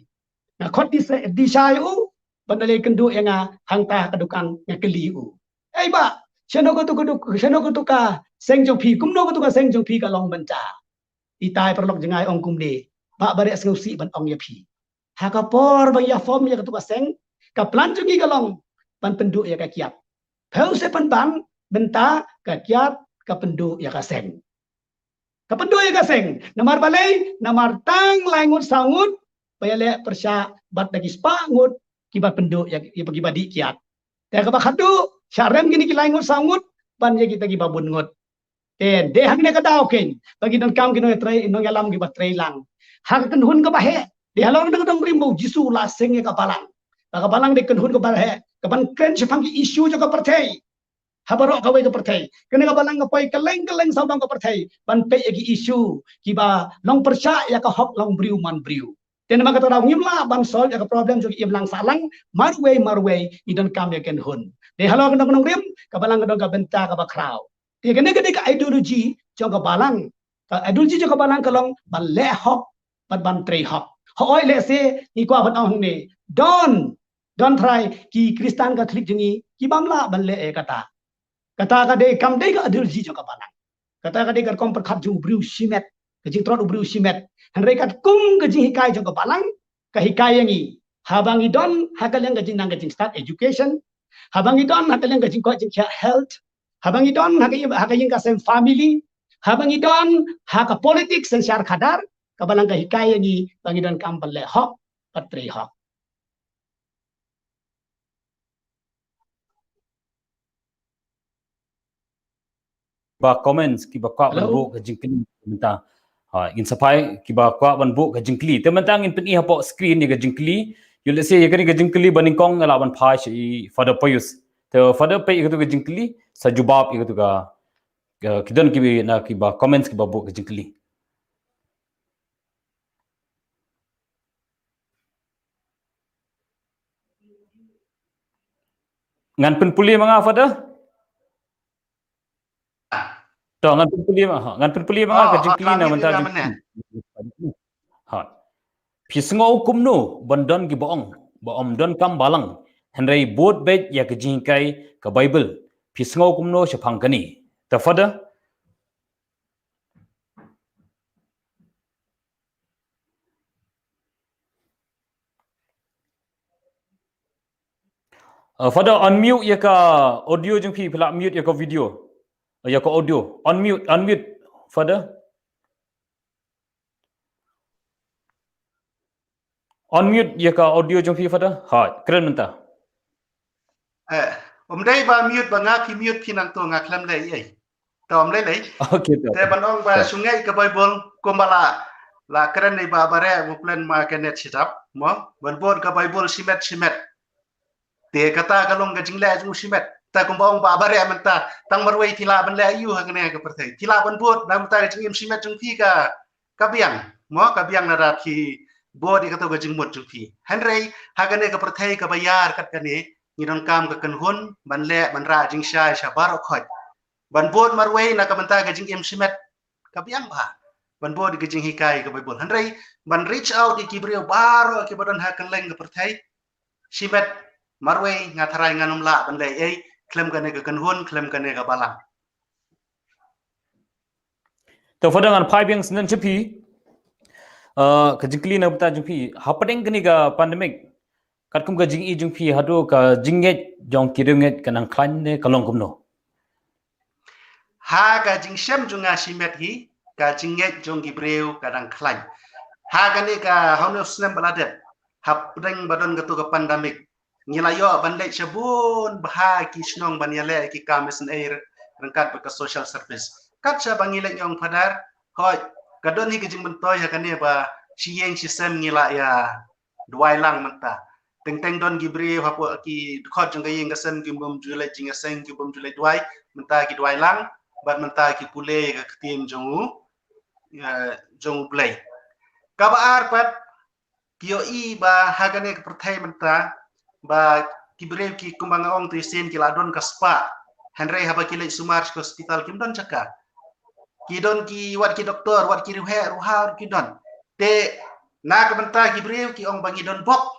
Nga khot dih sha, dih sha ïa u, ban da leit kynduh ïa nga hangta ha ka dukan, nga kylli u, "Ei bah, shano katu ka duk-, shano katu ka seng jong phi? Kumno katu ka seng jong phi ka long mynta?" Itai paralok jong nga i ong kumne, "Bah Bareh, sngewsih ban ong ïa phi. Ha ka por ba ngi ïa form ïa katu ka seng, ka plan jong ngi ka long ban pynduh ïa ka kiad. Phew seh pynban, mynta ka kiad ka pynduh ïa ka seng. Ka pynduh ïa ka seng. Namar balei? Namar tang lai ngut saw ngut ba ïaleh pyrshah bad da ki spah ngut kiba pynduh ïa, ïa kiba dih kiad. Te kaba khadduh, shah rem kine ki lai ngut saw ngut ban ïa kita kiba bun ngut." Te dei hangne ka daw kein ba ngi donkam ki nongtrei, nongïalam kiba trei lang ha ka kynhun kaba heh. Dei halor kane ka nongrim ba u Jisu u la seng ïa ka balang. Ba ka balang dei kynhun kaba heh, kaban kren shaphang ki issue jong ka pyrthei ha baroh kawei ka pyrthei. Kane ka balang ka poi kylleng kylleng sawdong ka pyrthei ban peit ïa ki issue kiba long pyrshah ïa ka hok long briew man briew. Te namar kata ka daw ngim lah ban solve ïa ka problem jong ka imlang sahlang marwei marwei, ngi donkam ïa ka kynhun. Dei halor kane ka nongrim ka balang ka don ka bynta kaba khraw. Te kane ka dei ka ideology jong ka balang. Ka ideology jong ka balang ka long ban leh hok bad ban trei hok. Hooid, lehse ngi kwah ban ong hangne, don, don trai ki Khristan Katholik jong ngi ki bym lah ban leh ïa kata. Kata ka dei, kam dei ka ideology jong ka balang. Kata ka dei ka rukom pyrkhat jong u briew shimet, ka jingtrot u briew shimet. Hynrei katkum ka jinghikai jong ka balang, ka hikai ïa ngi, haba ngi don ha ka liang ka jingnang ka jingstad, education, haba ngi don ha ka liang ka jingkoit jingkhiah, health, haba ngi don ha ka, ha ka ïing ka sem, family, haba ngi don ha ka politics, synshar khadar, ka balang ka hikai ïa ngi ba ngi donkam ban leh hok bad trei hok. kiba comments kiba kwah ban buh ka jingkylli mynta. Ha, ngin sa phai kiba kwah ban buh ka jingkylli. Te mynta ngin pyni hapoh screen ïa ka jingkylli. Ïoh lehse ïa kane ka jingkylli ba nyngkong nga lah ban phai sha i Father Pius. Te Father, peit ïa katu ka jingkylli, sa jubab ïa katu ka, ka, ki don kiba na kiba comments kiba buh ka jingkylli. Ngan pynpule ma nga, Father? To, ngan pynpule ma, ha, ngan pynpule ma nga ka jingkylli na mynta ka jingkylli. Ha. Phi sngew kumno ban don kiba ong ba ym don kam balang, hynrei bud beit ïa ka jinghikai ka Baibl. Phi sngew kumno shaphang kane? Te Father? Uh, Father, unmute ïa ka audio jong phi, phi lah mute ïa ka video. Uh, ïa ka audio. Unmute, unmute, Father. Unmute ïa ka audio jong phi, Father. Ha, kren mynta. Eh, ym dei ba mute ba nga, phi mute phi nangto, nga khlem leh ei. To, ym lei lei. Okay, to. Te ban ong ba shu ngeit ka Baibl kumba la, la kren ïa i Bah Bareh, u plan ma ka net shitap mo, ban bud ka Baibl shimet shimet. Te kata ka long ka jingleh jong u shimet. Te kumba ong Bah Bareh mynta, tang marwei phi lah ban leh aïu ha kane ka pyrthei? Phi lah ban bud da mynta ka jingim shimet jong phi ka, ka biang mo, ka biang lada phi bud ïa kato ka jingmut jong phi. Hynrei ha kane ka pyrthei kaba ïar kat kane, ngi donkam ka kynhun ban leh, ban rah jingshai sha baroh khoit. Ban bud marwei na ka bynta ka jingim shimet, ka biang bha. Ban bud ka jinghikai ka Baibl. Hynrei ban reach out ïa ki briew baroh kiba don ha kylleng ka pyrthei, shimet marwei, nga tharai ngan ym lah ban leh ei khlem kane ka kynhun, khlem kane ka balang. To Father, ngan phai biang shen sha phi. Uh, ka jingkylli na bynta jong phi, hapdeng kane ka pandemic, katkum ka jingïohi jong phi, haduh ka jingngeit jong ki riewngeit ka dang khlaiñ ne ka long kumno? Ha ka jingshem jong nga shimet hi, ka jingngeit jong ki briew ka dang khlaiñ. Ha kane ka hynñiew snem ba la dep, hapdeng ba don kato ka pandemic, ngi la ïoh ban leit sha bun bha ki shnong ban ïaleh ki kam S N A ryngkat bad ka social service. Kat shaba ngi leit, nga ong Father, hooid, ka don hi ka jingmyntoi ha kane ba shi ïing shi sem ngi la ïa duwai lang mynta. Teng teng don ki briew hapoh ki dkhot jong ka ïing ka sem ki bym ju leit jingïaseng, ki bym ju leit duwai, mynta ki duwai lang bad mynta ki pule ka ktien jong u, eh, jong U Blei. Kaba ar pat, ki ïohi ba ha kane ka pyrthei mynta, ba ki briew ki, kumba nga ong, te shisien ki la don ka spah, hynrei haba ki leit sumar sha hospital kim don jaka. Ki don ki, wat ki doktor, wat ki riewheh riewha ruh ki don. Te na ka bynta ki briew ki ong ba ngi don bok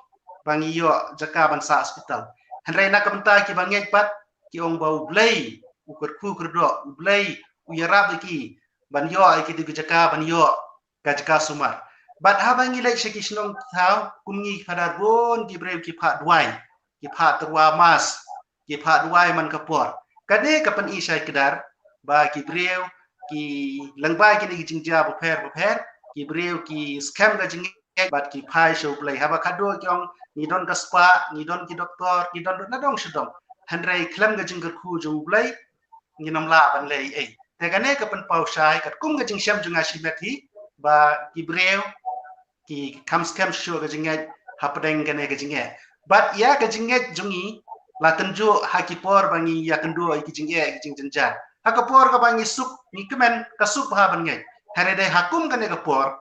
ba ngi ïoh jaka ban sah hospital. Hynrei na ka bynta kiba ngeit pat, ki ong ba U Blei u kyrkhu kyrdoh, U Blei u ïarap ïa ki ban ïoh ïa ki, ki jaka ban ïoh ka jaka sumar. Bad haba ngi leit sha ki shnong ki thaw, kum ngi, Father, bun ki briew ki phah duwai, ki phah tyrwa mass, ki phah duwai man ka por. Kane ka pyni shai kdar ba ki briew ki, lyngba kine ki jingjia bapher bapher, ki briew ki skhem ka jingngeit bad ki phai sha U Blei. Haba khadduh ki ong ngi don ka spah, ngi don ki doktor, ngi don nadong shadong, hynrei khlem ka jingkyrkhu jong U Blei, ngin ym lah ban leh ei. Te kane ka pynpaw shai katkum ka jingshem jong nga shimet hi, ba ki briew ki kham skhem shuh ka jingngeit hapdeng kane ka jingeh. Bad ïa ka jingngeit jong ngi la tynjuh ha ki por ba ngi ïakynduh ïa ki jingeh, ki jingjynjar. Ha ka por kaba ngi suk, ngi kmen ka suk bha ban ngeit. Hynrei dei ha kum kane ka por,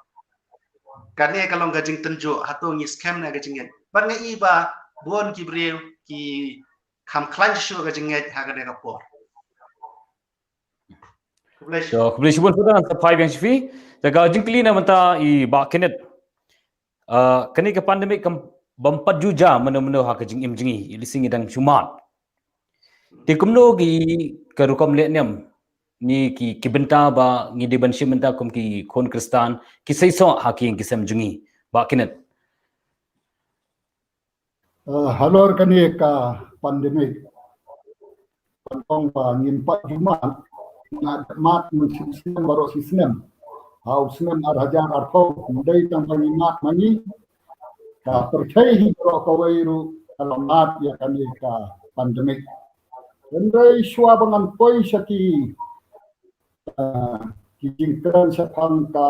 kane ka long ka jingtynjuh, hato ngi skhem ne ka jingngeit. Bad nga i ba bun ki briew ki kham khlaiñ shuh ka jingngeit ha kane ka por. Khublei shibun. To, khublei shibun Father, ngan sa phai biang sha phi. Te ka jingkylli na mynta i Bah Kenneth. Ah, kane ka pandemic kam bym pat ju jia mynno mynno ha ka jingim jong ngi, lehse ngi dang shu mad. Te kumno ki, ka rukom leh niam ne ki, ki bynta ba ngi dei ban shim mynta kum ki khun Khristan, ki seisoh ha ki ïing ki sem jong ngi, Bah Kenneth? Eh, halor kane ka pandemic, ban ong ba ngim pat ju mad, nga dep mad mynshisnem baroh shisnem. Ha u snem ar hajar arphew, ym dei tang ba ngi mad ma ngi, ka pyrthei hi baroh kawei ruh ka la mad ïa kane ka pandemic. Hynrei shuwa ba ngan poi sha ki ah, ki jingkren shaphang ka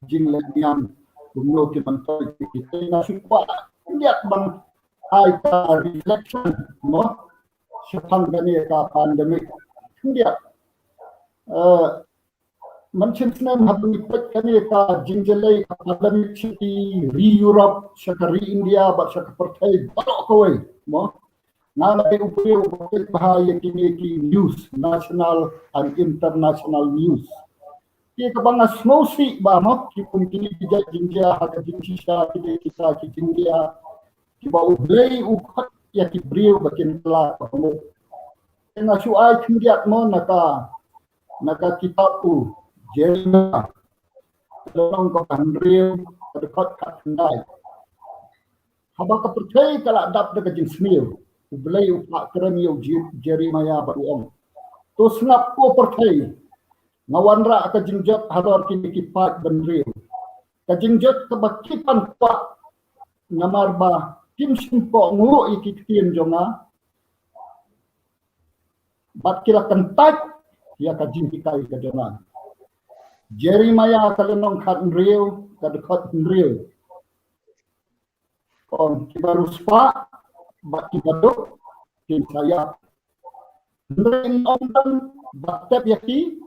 jingleh niam, kumno ki myntoi ki, ki, nga shu kwah khyndiat ban ai ka reflection mo shaphang kane ka pandemic khyndiat. Eh, Mynshem snem haba ngi peit kane ka jingjalei ka pandemic sha ki ri Europe, sha ka ri India bad sha ka pyrthei baroh kawei mo. Nga la dei u briew uba peit bha ïa kine ki news, national and international news. Ki kaba nga sngewsih bha mo, ki kum kine ki jait jingjia ha ka jingshisha, ki dei kita ki jingjia kiba U Blei u khot ïa ki briew ba kin kylla ka panguk. Te nga shu ai khyndiat mo na ka, na ka kitab u Jeremiah, ka lynnong kaba hynriew, ka dkhot khatkhyndai. Haba ka pyrthei ka la dap da ka jingsniew, U Blei u phah kren ïa u Je-, Jeremiah bad u ong, to sngap ko pyrthei, nga wanrah ka jingjot halor kine ki paid bynriew, ka jingjot kaba ki pan kwah, namar ba kim shym kohnguh ïa ki ktien jong nga, bad ki la kyntait ïa ka jinghikai ka jong nga. Jeremiah ka lynnong khathynriew, ka dkhot hynriew. Ong, kiba riewspah bad kiba duk kin sa ïap, hynrei ym don ba tep ïa ki,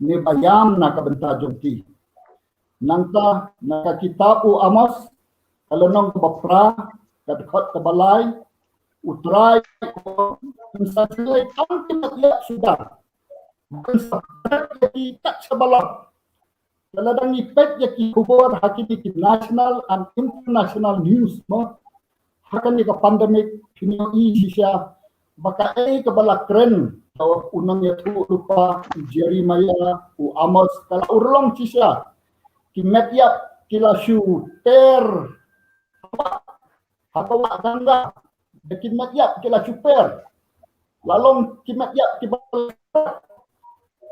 ne ba ïam na ka bynta jong ki. Nangta na ka kitab u Amos, ka lynnong kaba phra, ka dkhot kaba lai, U Trai u ong, yn sa jlei tang ki met ïap suda, yn sa pret ïa ki kat shaba lap. Te lada ngi peit ïa ki khubor ha kine ki national and international news mo, ha kane ka pandemic, phin ïohi shisha ba kaei kaba la kren da u nongïathuhlypa Jeremiah, u Amos, ka la urlong shisha. Ki met ïap ki la shu ter ha ka wah Ganga, da ki met ïap ki la shu per. La long ki met ïap kiba,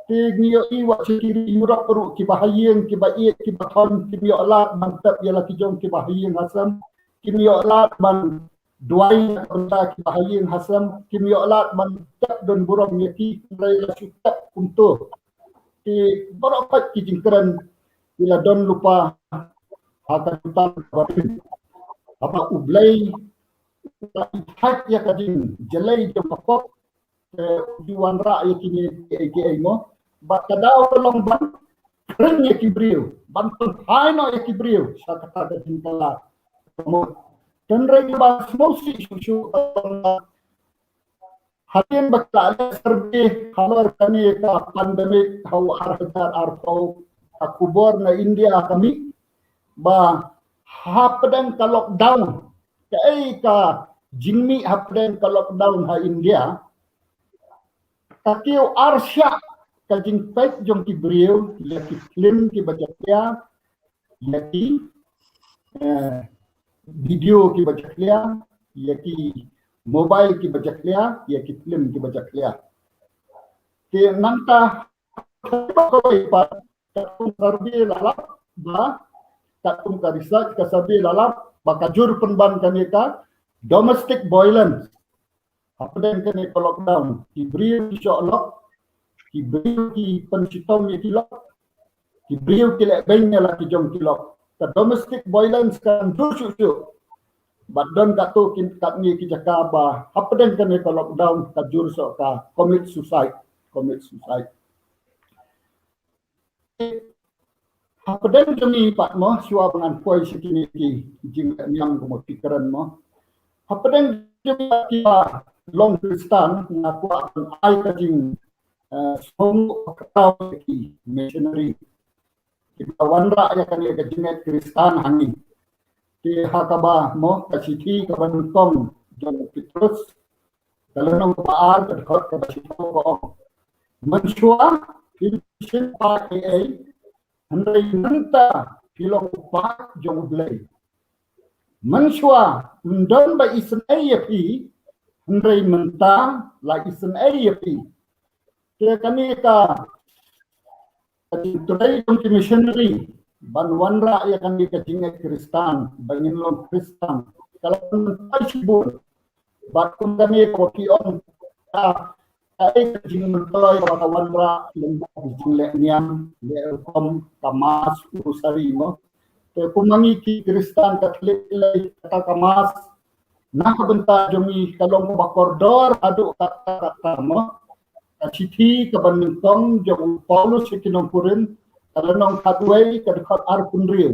te ngi ïohi wat sha ki ri Europe ruh, kiba ha ïing, kiba ïeit, kiba thon, kim ïoh lad ban tep ïa la ki jong kiba ha ïing ha sem, kim ïoh lad ban duwai na ka bynta kiba ha ïing ha sem, kim ïoh lad ban tep don burom ïa ki, hynrei la shu tep kumto. Te baroh pat ki jingkren ki la don lypa ha ka bynta kaba rim. Haba U Blei u la ïeit ïa ka jingjalei jong ka pop, te u ju wanrah ïa kine kiei kiei mo. Bad ka daw ka long ban kren ïa ki briew, ban pynphai noh ïa ki briew sha kata ka jingkylla. Hynrei ba sngewsih shuh shuh, hadien ba ki la leh survey halor kane ka pandemic ha u ar hajar arphew, ka khubor na India ka mih ba hapdeng ka lockdown, kaei ka jingmih hapdeng ka lockdown ha India, ka kiew arshah ka jingpeit jong ki briew ïa ki film kiba jakhlia, ïa ki, eh, video kiba jakhlia, ïa ki mobile kiba jakhlia, ïa ki film kiba jakhlia. Te nangta kawei pat, katkum survey la lap ba, katkum ka research ka survey la lap ba ka jur pynban kane ka domestic violence. Hapdeng kane ka lockdown, ki briew ki shoh lok, ki briew ki pynshitom ïa ki lok, ki briew ki leh beiñ ïa la ki jong ki lok. Ka domestic violence ka jur shuh shuh. Bad don katto katne ki jaka ba hapdeng kane ka lockdown ka jur shuh ka commit suicide, commit suicide. Hapdeng jong ngi pat mo, shuwa ba ngan poi sha kine ki jingniang kumba phi kren mo. Hapdeng jong ngi pat kiba long Khristan, nga kwah ban ai ka jing, eh, sngewbha ïa ki missionary kiba wanrah ïa kane ka jingngeit Khristan ha ngi. Te ha kaba mo ka shithi kaba nyngkong jong u Petrus, ka lynnong kaba ar, ka dkhot kaba shiphew ka ong, mynshuwa phi shim paid ei ei, hynrei mynta phi long u paid jong U Blei. Mynshuwa ym don ba isynei ïa phi, hynrei mynta la isynei ïa phi. Te kane ka, ka jingtrei jong ki missionary ban wanrah ïa kane ka jingngeit Khristan, ba ngin long Khristan, ka la pynmynta shibun. Bad kum kane kaba phi ong, ka Kaei ka jingmyntoi kaba ka wanrah lem bad ka jingleh niam, leh rukom ka Mass, Rosary mo. Te kum ma ngi ki Khristan Katholik lei kata ka Mass na ka bynta jong ngi ka long kaba kordor haduh katta katta mo. Ka shithi kaba nyngkong jong u Paulus sha ki nong Korinth, ka lynnong khatwei, ka dkhot arphew hynriew.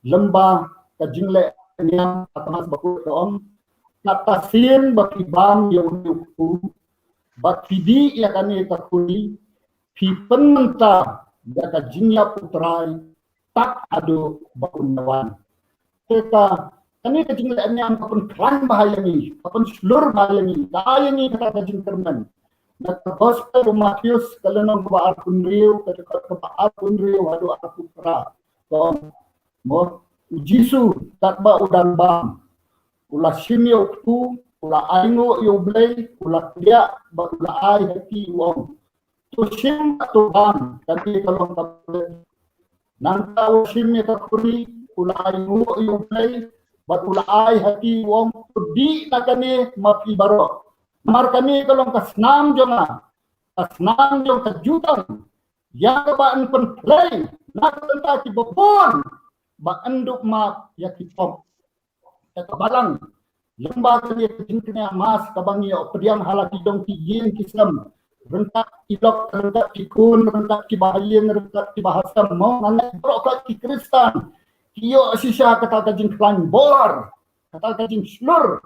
Lem bad ka jingleh niam, ka Mass bakhuid ka ong: Kata sien ba phi bam ïa une u kpu bad phi dih ïa kane ka khuri, phi pynmynta ïa ka jingïap u Trai tad haduh ba un ïawan. Te ka, kane ka jingleh niam ka pynkhlaiñ bha ïa ngi, ka pynshlur bha ïa ngi, ka ai ïa ngi kata ka jingkyrmen. Na ka Gospel u Mathaios, ka lynnong kaba arphew hynriew, ka dkhot kaba arphew hynriew haduh arphew phra. Ka ong mo, u Jisu katba u dang bam, u la shim ïa u kpu, u la ainguh ïa U Blei, u la kdiah bad u la ai ha ki, u ong: To shim bad to bam, kane ka long ka bam. Nangta u la shim ïa ka khuri, u la ainguh ïa U Blei bad u la ai ha ki, u ong: To dih na kane ma phi baroh, namar kane ka long ka snam jong nga, ka snam jong ka jutang, ïa kaba yn pynplei na ka bynta kiba bun, ba yn dup map ïa ki pop. Te ka Balang, lem bad kane ka jingkñia Mass kaba ngi ïoh pdiang ha la ki dong ki ïing ki sem, ryngkat ki lok, ryngkat ki khun, ryngkat kiba ha ïing, ryngkat kiba ha sem mo, ngan ong baroh ki Khristan ki ïoh shisha kata ka jingkhlaiñ bor, kata ka jingshlur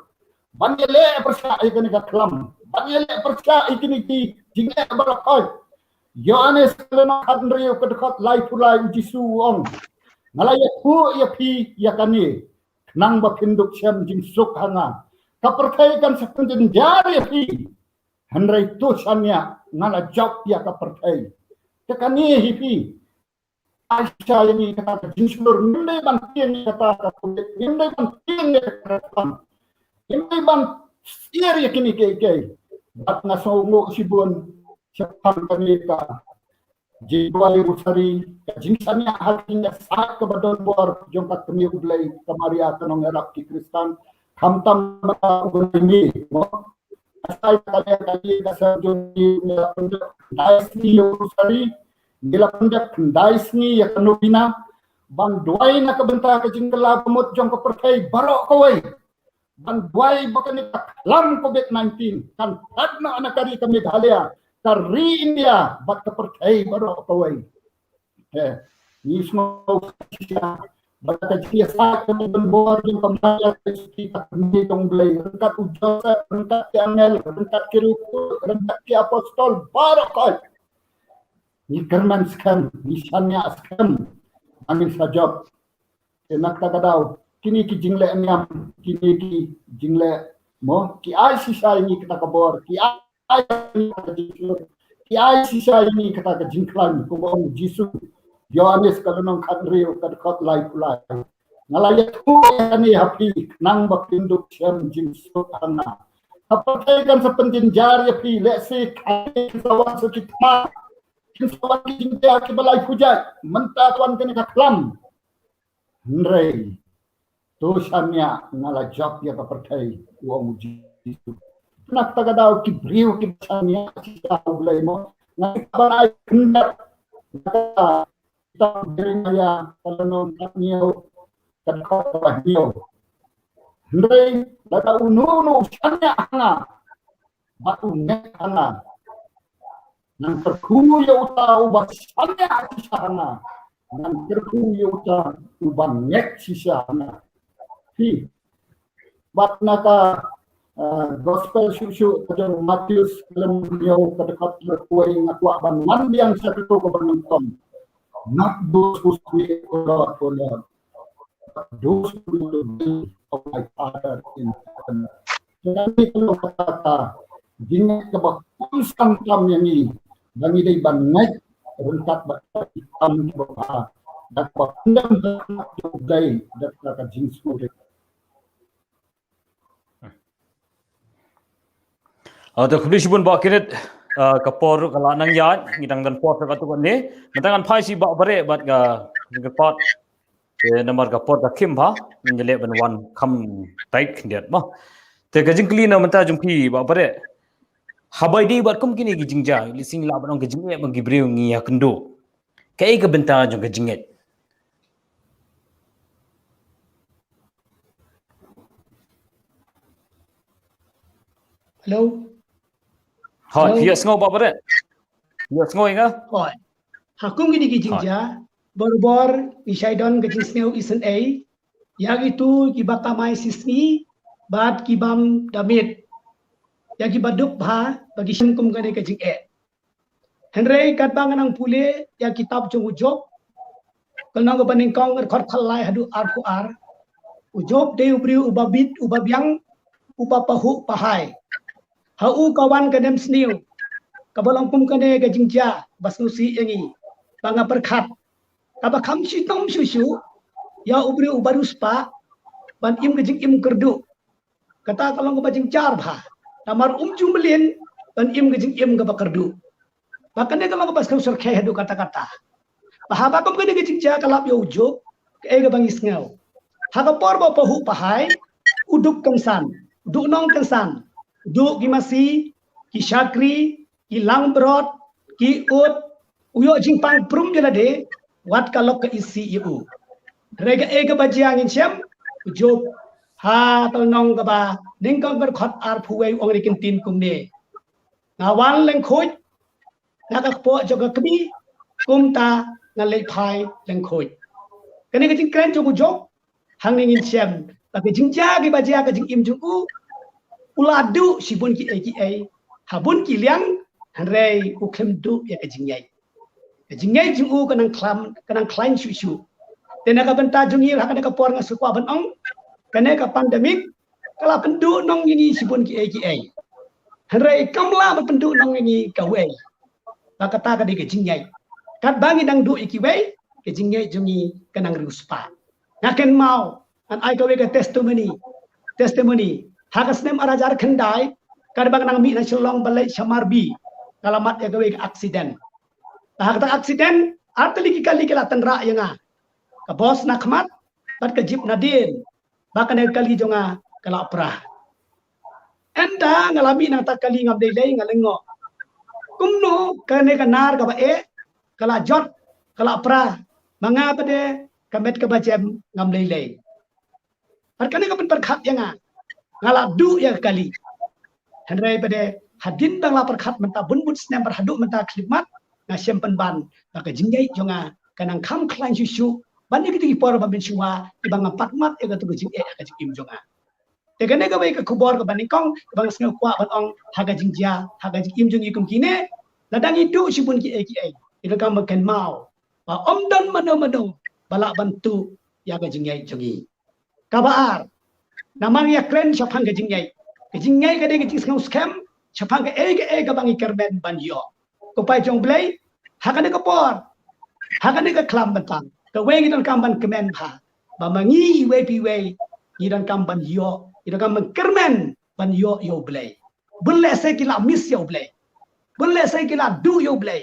ban ïaleh pyrshah ïa kane ka khlam, ban ïaleh pyrshah ïa kine ki jingleh baroh. Ïoannis ka lynnong khathynriew, ka dkhot laiphew lai, u Jisu u ong: Nga la ïathuh ïa phi ïa kane khnang ba phin dup shem jingsuk ha nga. Ka pyrthei kan sa pynjynjar ïa phi, hynrei to shaniah, nga la jop ïa ka pyrthei. Te kane hi phi, ai shisha ïa ngi kata ka jingshlur, ngim dei ban tieng ïa kata ka Covid, ngim dei ban tieng ïa kata ka, ngim dei ban syier ïa kine kiei kiei. Bad nga sngewnguh shibun shaphang kane ka jingduwai Rosary, ka jingshaniah ha ka jingïasaid kaba don bor jong ka Kmie U Blei, ka Maria ka nongïarap ki Khristan, khamtam mynta u bnai May mo. Ka sai ka liang ka liang ka sem jong ngi, ngi la pyndep khyndai sngi ïa u Rosary, ngi la pyndep khyndai sngi ïa ka novena, ban duwai na ka bynta ka jingkylla bamut jong ka pyrthei baroh kawei. Ban duwai ba kane ka khlam Covid nineteen kan tad noh na ka ri ka Meghalaya, ka ri India bad ka pyrthei baroh kawei. Te ngi sngew shisha ba ka jingïasaid kaba don bor jong ka Maria ka Kmie jong U Blei, ryngkat u Joseph, ryngkat ki angel, ryngkat ki riewkhuid, ryngkat ki apostol baroh kawei. Ngi kyrmen skhem, ngi shaniah skhem ba ngin sa jop. Te na kata ka daw, kine ki jingleh niam, kine ki jingleh mo, ki ai shisha ïa ngi kata ka bor, ki ai, ki ai shisha ïa ngi kata ka jingkhlaiñ, kumba ong u Jisu. Ïoannis ka lynnong khathynriew, ka dkhot laiphew lai. Nga la ïathuh ïa kane ha phi khnang ba phin dup shem jingsuk ha nga. Ka pyrthei kan sa pynjynjar ïa phi, lehse kin sa wan sa ki thma, kin sa wan ki jingjia kiba lai phew jait, mynta ka wan kane ka khlam. Hynrei to shaniah, nga la jop ïa ka pyrthei, u ong u Jisu. Na kata ka daw ki briew kiba shaniah shisha ha U Blei mo, nga kwah ban ai khyndiat na ka kitab Jeremaïah ka lynnong khathynñiew, ka dkhot kaba hynñiew. Hynrei lada uno uno u shaniah ha nga bad u ngeit ha nga, ngan kyrkhu ïa uta uba shaniah shisha ha nga, ngan kyrkhu ïa uta uba ngeit shisha ha nga. Phi, bad na ka, uh, Gospel shuh shuh ka jong u Mathaios, ka lynnong hynñiew, ka dkhot arphew wei, nga kwah ban wan biang sha kato kaba nyngkong. Not those who say, O Lord, O Lord, but those who do the will of my Father in heaven. Kane ka long kata ka jingngeit kaba kongsan tam ïa ngi, ba ngi dei ban ngeit ryngkat bad ki kam kiba bha, da kaba pyndem da ka jingsngewrit. Ah, te khublei shibun Bah Kenneth, ah, ka por ruh ka la nang ïaid, ngi dang don por sa katto katne. Mynta ngan phai sha i Bah Bareh bad ka jingkyrpad. Te namar ka por ka khim bha, ngin ïaleh ban wan kham tight khyndiat mo. Te ka jingkylli na mynta jong phi Bah Bareh. Haba ïadei bad kum kine ki jingjia, lehse lah ban ong ka jingeh ba ki briew ngi ïakynduh. Kaei ka bynta jong ka jingngeit? Hello? Hooid, Hello? Ïohsngew Bah Baret? Ïohsngew ïa nga? Hooid. Ha kum kine ki jingjia, barabor ngi shait don ka jingsngew isynei ïa kito kiba kamai shisngi bad ki bym da miet, ïa kiba duk bha ba ki shem kum kane ka jingeh. Hynrei katba nga nang pule ïa kitab jong u Job, ka lynnong kaba nyngkong, dkhot khatlai haduh arphew ar, u Job dei u briew uba bit, uba biang, uba pahuh pahai. Ha u ka wan ka nemsniew kaba long kum kane ka jingjia ba sngewsih ïa ngi, ba nga pyrkhat, kaba kham shitom shuh shuh ïa u briew uba riewspah ban im ka jingim kyrduh. Kata ka long kaba jynjar bha. Namar um ju mlien ban im ka jingim kaba kyrduh. Ba kane ka long kaba sngewsarkhei haduh katta katta. Ba haba kum kane ka jingjia ka lap ïa u Job, kaei kaba ngi sngew? Ha ka por ba pahuh pahai, u duk kynsan, u duhnong kynsan, u duh ki masi, ki shakri, ki langbrot, ki ud, u ïoh jingpang prum ïa lade, wat ka lok ka isih ïa u. Hynrei kaei kaba jia ngin shem, u Job ha ka lynnong kaba nyngkong, ka dkhot arphew wei, u ong ïa ki ktien kumne: Nga wan lyngkhuid na ka kpoh jong ka kmie, kumta nga leit phai lyngkhuid. Kane ka jingkren jong u Job, hangne ngin shem ba ka jingjia kiba jia ha ka jingim jong u, u la duh shibun kiei kiei ha bun ki liang, hynrei u khlem duh ïa ka jingngeit. Ka jingngeit jong u ka nang khlaiñ, ka nang khlaiñ shuh shuh. Te na ka bynta jong ngi ha kane ka por, nga sngewkwah ban ong, kane ka pandemic ka la pynduhnong ïa ngi shibun kiei kiei, hynrei kam lah ban pynduhnong ïa ngi kawei. Ba kata ka dei ka jingngeit. Katba ngi dang duh ïa kiwei, ka jingngeit jong ngi ka nang riewspah. Nga kynmaw, ngan ai kawei ka testimony. Testimony. Ha ka snem ar hajar khyndai, katba nga nang mih na Shillong ban leit sha Marbi, nga la mad ïa kawei ka accident. Ha kata ka accident, artylli ki kali ki la tynrah ïa nga. Ka bos na khmat bad ka jeep na dien. Ba kane ka kali jong nga ka la pra. Ynda nga la mih na kata ka kali, ngam lei lei, nga lyngngoh. Kumno kane ka nar kaba eh ka la jot, ka la pra, ma nga pat de ka met kaba jem ngam lei lei. Bad kane ka pynpyrkhat ïa nga, nga la duh ïa ka kali. Hynrei pat de hadien ba nga la pyrkhat mynta bun bun snem bad haduh mynta khyllipmat, nga shem pynban ba ka jingngeit jong nga ka nang kham khlaiñ shuh shuh ban ïa kito ki por ba mynshuwa, kiba ngam pat mad ïa kato ka jingeh ha ka jingim jong nga. Te kane kawei ka khubor kaba nyngkong kaba nga sngewkwah ban ong ha ka jingjia ha ka jingim jong ngi kum kine. Lada ngi duh shibun kiei kiei, ngi donkam ban kynmaw ba ym don mano mano ba lah ban tuh ïa ka jingngeit jong ngi. Kaba ar, namar ngi ïakren shaphang ka jingngeit. Ka jingngeit ka dei ka jingsngew skhem shaphang kaei kaei kaba ngi kyrmen ban ïoh. Ko paid jong U Blei, ha kane ka por, ha kane ka khlam bynta, kawei ngi donkam ban kmen bha, ba ma ngi iwei pa iwei ngi donkam ban ïoh, ngi donkam ban kyrmen ban ïoh ïa U Blei. Bun lehse ki la miss ïa U Blei. Bun lehse ki la duh ïa U Blei.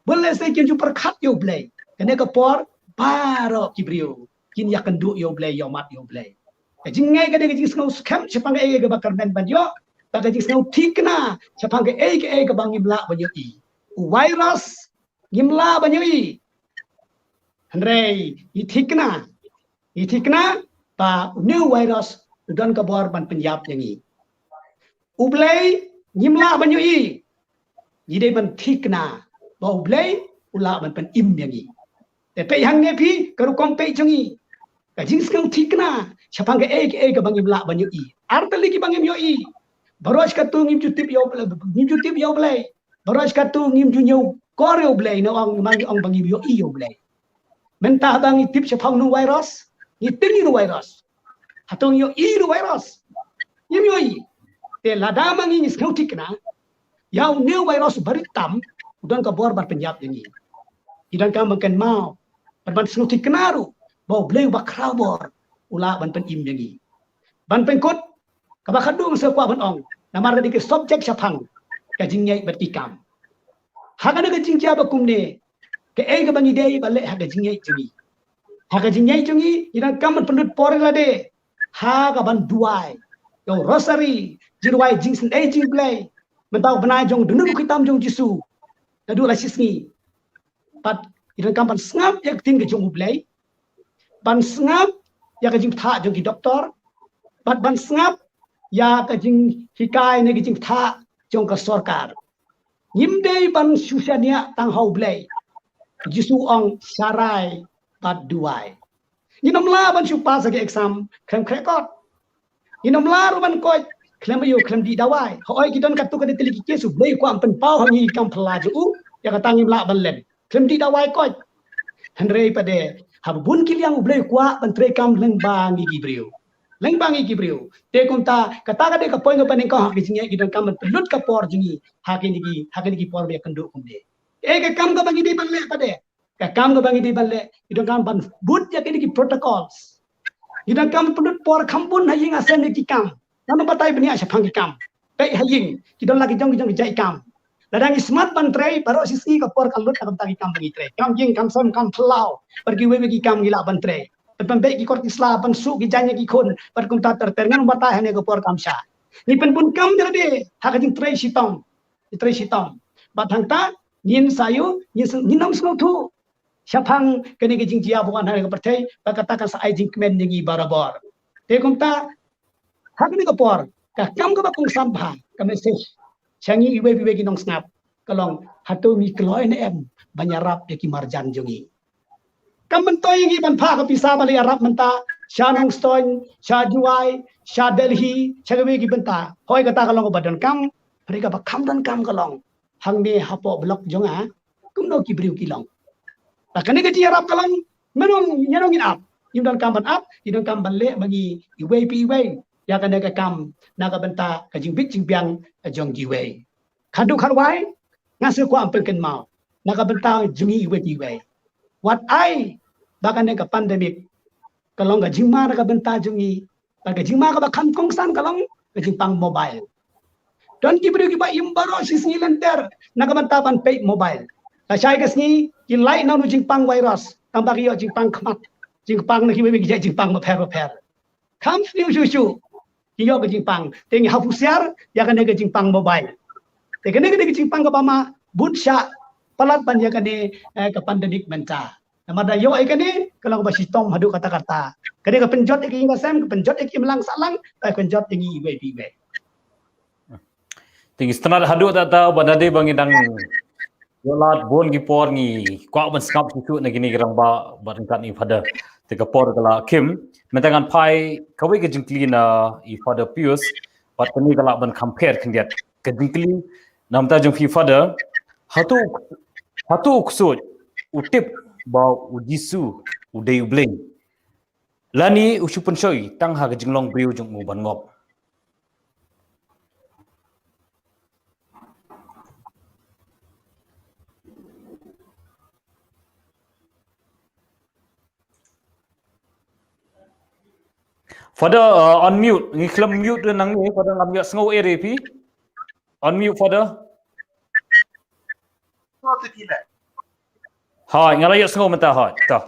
Bun lehse kin ju pyrkhat ïa U Blei. Kane ka por baroh ki briew kin ïakynduh ïa U Blei, ïohmad ïa U Blei. Ka jingngeit ka dei ka jingsngew skhem shaphang kaei kaba kyrmen ban ïoh, bad ka jingsngew thikna shaphang kaei kaei kaba ngim lah ban ïohi. U virus ngim lah ban ïohi, hynrei ngi thikna, ngi thikna ba une u virus u don ka bor ban pynïap ïa ngi. U Blei ngim lah ban ïohi, ngi dei ban thikna ba U Blei u lah ban pynim ïa ngi. Te peit hangne phi, ka rukom peit jong ngi, ka jingsngew thikna shaphang kaei kaei kaba ngim lah ban ïohi. Artylli kiba ngim ïohi. Baroh shi katto ngim ju tip ïa U Blei, ngim ju tip ïa U Blei. Baroh shi katto ngim ju ñiewkor ïa U Blei, ne ong, ma ngi ong ba ngim ïohi ïa U Blei. Mynta haba ngi tip shaphang une u virus, ngi tip ïa une u virus. Hato ngi ïohi ïa une u virus? Ngim ïohi. Te lada ma ngi ngi sngew thikna, ïa une u virus ba rit tam, u don ka bor ban pynïap ïa ngi. Ngi donkam ban kynmaw bad ban sngew thikna ruh ba U Blei uba khraw bor u lah ban pynim ïa ngi. Ban pynkut, kaba khadduh nga sngewkwah ban ong, namar ka dei ka subject shaphang ka jingngeit bad ki kam. Ha kane ka jingjia ba kumne, kaei kaba ngi dei ban leh ha ka jingngeit jong ngi? Ha ka jingngeit jong ngi, ngi donkam ban pynlut por ïa lade ha kaban duwai, ïa u rosary, jingduwai jingsngewsih ïa U Blei. Mynta u bnai jong dunu ki tam jong Jisu. Naduh la shisngi. Bad ngi donkam ban sngap ïa ka ktien ka jong U Blei. Ban sngap ïa ka jingpyntha jong ki doktor. Bad ban sngap ïa ka jinghikai ne ka jingpyntha jong ka sorkar. Ngim dei ban shu shaniah tang ha U Blei. Jisu ong sharai bad duwai. Ngin ym lah ban shu pass ha ki exam khlem khreh kot. Ngin ym lah ruh ban koit khlem ïoh khlem dih dawai. Hooid ki don katto katne tylli ki case U Blei u kwah ban pynpaw ha ngi ki kam phylla jong u. Ïa kata ngim lah ban leh khlem dih dawai koit. Hynrei pat de haba bun ki liang U Blei u kwah ban trei kam lyngba ngi ki briew. Lyngba ngi ki briew. Te kumta kata ka dei ka point kaba nyngkong ha ka jingïaid, ngi donkam ban pynlut ka por jong ngi ha kine ki, ha kine ki por ba ïakynduh kumne. Kaei ka kam kaba ngi dei ban leh pat de? Ka kam kaba ngi dei ban leh, ngi donkam ban bud ïa kine ki protocols. Ngi donkam ban pynlut por kham bun ha ïing ha sem ïa ki kam. Ngan ym batai bniah shaphang ki kam. Peit ha ïing, ki don la ki jong ki jong ki jait kam. Lada ngi smat ban trei, baroh shisngi ka por ka lut na ka bynta ki kam ba ngi trei. Kam ïing, kam sem, kam phyllaw. Bad kiwei kiwei ki kam ngi lah ban trei. Ban pynbeit ki kot ki sla, ban suh ki jaiñ ïa ki khun, bad kumta ter ter. Ngan ym batai hangne ka por kam shah. Ngi pynbun kam ïa lade ha ka jingtrei shitom. Jingtrei shitom. Bad hangta ngin sa ïoh, ngin sa, ngin ym sngewthuh shaphang kane ka jingjia ba wan ha ka pyrthei, ba kata kan sa ai jingkmen ïa ngi barabor. Te kumta ha kane ka por, ka kam kaba kongsan bha, ka message sha ngi iwei pa iwei ki nongsngap ka long, hato ngi kloi ne em ban ïarap ïa ki marjan jong ngi? Kam myntoi ïa ngi ban phah ka pisa ban leit ïarap mynta sha Nongstoiñ, sha Jowai, sha Delhi, sha kiwei ki bynta. Hooid, kata ka long kaba donkam, hynrei kaba kham donkam ka long, hangne hapoh block jong nga, kumno ki briew ki long? Ba kane ka jingïarap ka long, mano, ïano ngin ap? Ngim donkam ban ap, ngi donkam ban leh ma ngi iwei pa iwei ïa kane ka kam na ka bynta ka jingbit jingbiang jong kiwei. Khatduh khatwai, nga sngewkwah ban pynkynmaw na ka bynta jong ngi iwei pa iwei. Wat ai ba kane ka pandemic ka long ka jingma na ka bynta jong ngi. Bad ka jingma kaba kham kongsan ka long ka jingpang mobile. Don ki briew kiba im baroh shisngi lynter na ka bynta ban peit mobile. Lashai ka sngi ki lait na uni u jingpang virus, tang ba ki ïoh jingpang khmat, jingpang na kiwei kiwei ki jait jingpang bapher bapher. Kham sniew shuh shuh ki ïoh ka jingpang. Te ngi hap husiar ïa kane ka jingpang mobile. Te kane, kane ka jingpang kaba ma bun shah palat ban ïa kane, eh, ka pandemic mynta. Namar da ïoh ïa kane ka long kaba shitom haduh katta katta. Kane ka pynjot ïa ka ïing ka sem, ka pynjot ïa ka imlang sahlang, ka pynjot ïa ngi iwei pa iwei. Te ngi sngewtynnat haduh katta katta ba nadei ba ngi dang ïoh lad bun ki por ngi kwah ban sngap shuh shuh na kine ki rangbah bad ryngkat i Father. Te ka por ka la khim, mynta ngan phai kawei ka jingkylli na i Father Pius, bad kane ka lah ban compare khyndiat. Ka jingkylli na bynta jong phi Father, hato, hato u ksuid u tip ba u Jisu u dei U Blei, lane u shu pynshoi tang ha ka jinglong briew jong u ban ngop? Father, uh, unmute. Ngi khlem mute nangne, Father, ngam ïohsngew ei ei phi. Unmute, Father. Hooid, nga la ïohsngew mynta, hooid. To.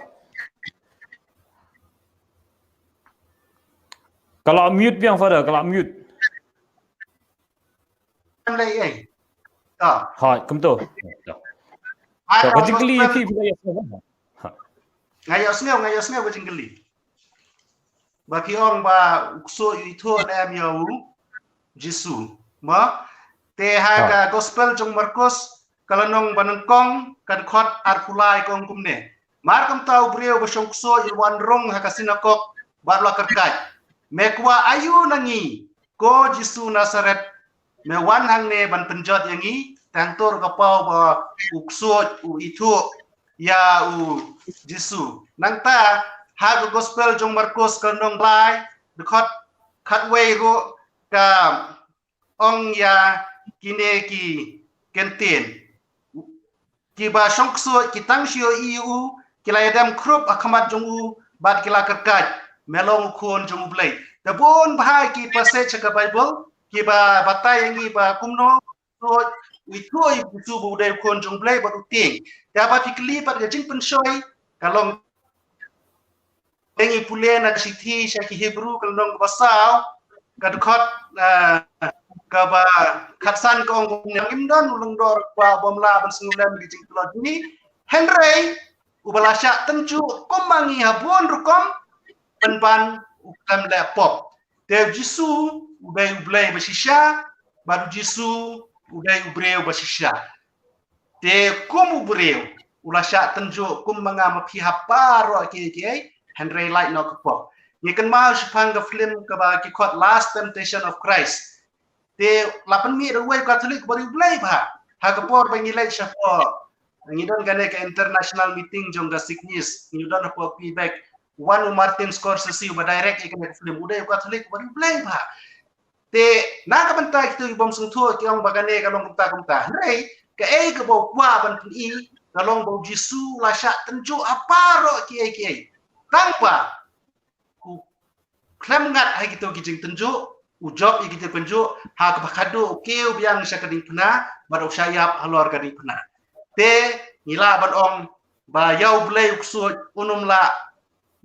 Ka la mute biang, Father, ka la mute. Hooid, kumto. To. To, ka jingkylli phi, phi la ïohsngew. Nga ïohsngew, nga ïohsngew ka jingkylli. Ba phi ong ba u ksuid u ithuh ne em ïa u Jisu. Mo? Te ha ka gospel jong Markos, ka lynnong ba nyngkong, ka dkhot arphew lai ka ong kumne. Mar kumta u briew ba shong ksuid u la wan rung ha ka sinagog bad u la kyrkhat, me kwah aïu na ngi, ko Jisu Nasaret, me wan hangne ban pynjot ïa ngi? Tang tur ka paw ba u ksuid u ithuh ïa u Jisu. Nangta ha ka gospel jong Markos ka lynnong lai, dkhot khatwei ruh ka ong ïa kine ki kyntien. Kiba shong ksuid ki tang shu ïohi ïa u, ki la ïadem khrup ha khmat jong u bad ki la kyrkhat, me long u Khun jong U Blei. Te bun bha ki passage ha ka Bible kiba batai ïa ngi ba kumno u ithuh ïa u Jisu ba u dei u Khun jong U Blei bad u tieng. Te haba phi kylli pat ka jingpynshoi ka long, ngi pule na ka shithi sha ki Hebru ka lynnong kaba saw, ka dkhot, eh, kaba khatsan ka ong ba ngim don u lyngdoh kba bym lah ban sngewlem ki jingtlot jong ngi. Hynrei uba la shah tynjuh kum ma ngi ha bun rukom pynban u khlem leh pop. Te u Jisu u dei u Blei ba shisha, bad u Jisu u dei u briew ba shisha. Te kum u briew u la shah tynjuh kum ma nga ma phi ha baroh kiei kiei, hynrei lait noh ka pop. Ngi kynmaw shaphang ka film kaba ki khot Last Temptation of Christ. Te la pynmih da uwei u Katholik ba dei u Blei bha. Ha ka por ba ngi leit shapoh, ngi don kane ka international meeting jong ka Signis, ngi don hapoh Quebec. Wan u Martin Scorsese uba direct ïa kane ka film, u dei u Katholik ba dei u Blei bha. Te na ka bynta kito ki bym sngewthuh ki ong ba kane ka long kumta kumta. Hynrei kaei kaba u kwah ban pyni ka long ba u Jisu la shah tynjuh ha baroh kiei kiei. Tang ba u khlem ngat ha kito ki jingtynjuh, u jop ïa kito ki jingtynjuh ha kaba khadduh u kiew biang sha ka diengphna, bad u shah ïap halor ka diengphna. Te ngi lah ban ong ba ïa u Blei u ksuid un ym lah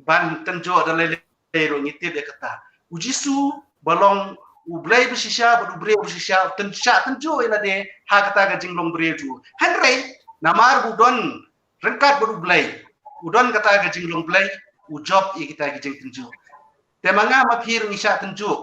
ban tynjuh da lei lei ruh, ngi tip ïa kata. U Jisu ba long u Blei ba shisha bad u briew ba shisha, u tyn- shah tynjuh ïa lade ha kata ka jinglong briew jong u. Hynrei namar ba u don ryngkat bad u Blei, u don kata ka jinglong Blei, u jop ïa kita ki jingtynjuh. Te ma nga ma phi ruh ngi shah tynjuh,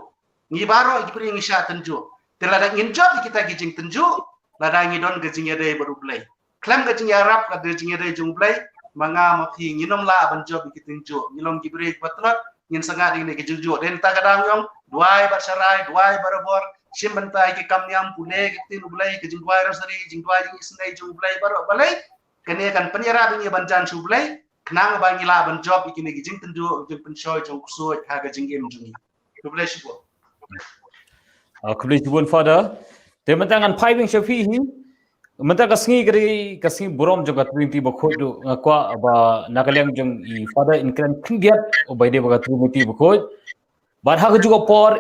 ngi baroh ki briew ngi shah tynjuh. Te lada ngin jop ïa kita ki jingtynjuh, lada ngi don ka jingïadei bad u Blei. Khlem ka jingïarap, ka jingïadei jong u Blei, ma nga ma phi ngin ym lah ban jop ïa ki jingtynjuh. Ngi long ki briew ba tlot, ngin sangad ïa kine ki jingtynjuh. Te nangta ka daw ngi ong, duwai bad sharai, duwai barabor, shim bynta ïa ki kam niam, pule ïa ka ktien u Blei, ka jingduwai rosary, jingduwai jingisynei jong u Blei baroh balei. Kane kan pynïarap ïa ngi ban jan sha u Blei, khnang ba ngi lah ban jop ïa kine ki jingtynjuh, jingpynshoi jong u ksuid ha ka jingim jong ngi. Khublei shibun. Ah, khublei shibun Father. Te mynta ngan phai biang sha phi hi. Mynta ka sngi ka dei ka sngi burom jong ka Trinity Bakhuid ruh, nga kwah ba na ka liang jong i Father in kren khyndiat uba ïadei bad ka Trinity Bakhuid. Bad ha kajuh ka por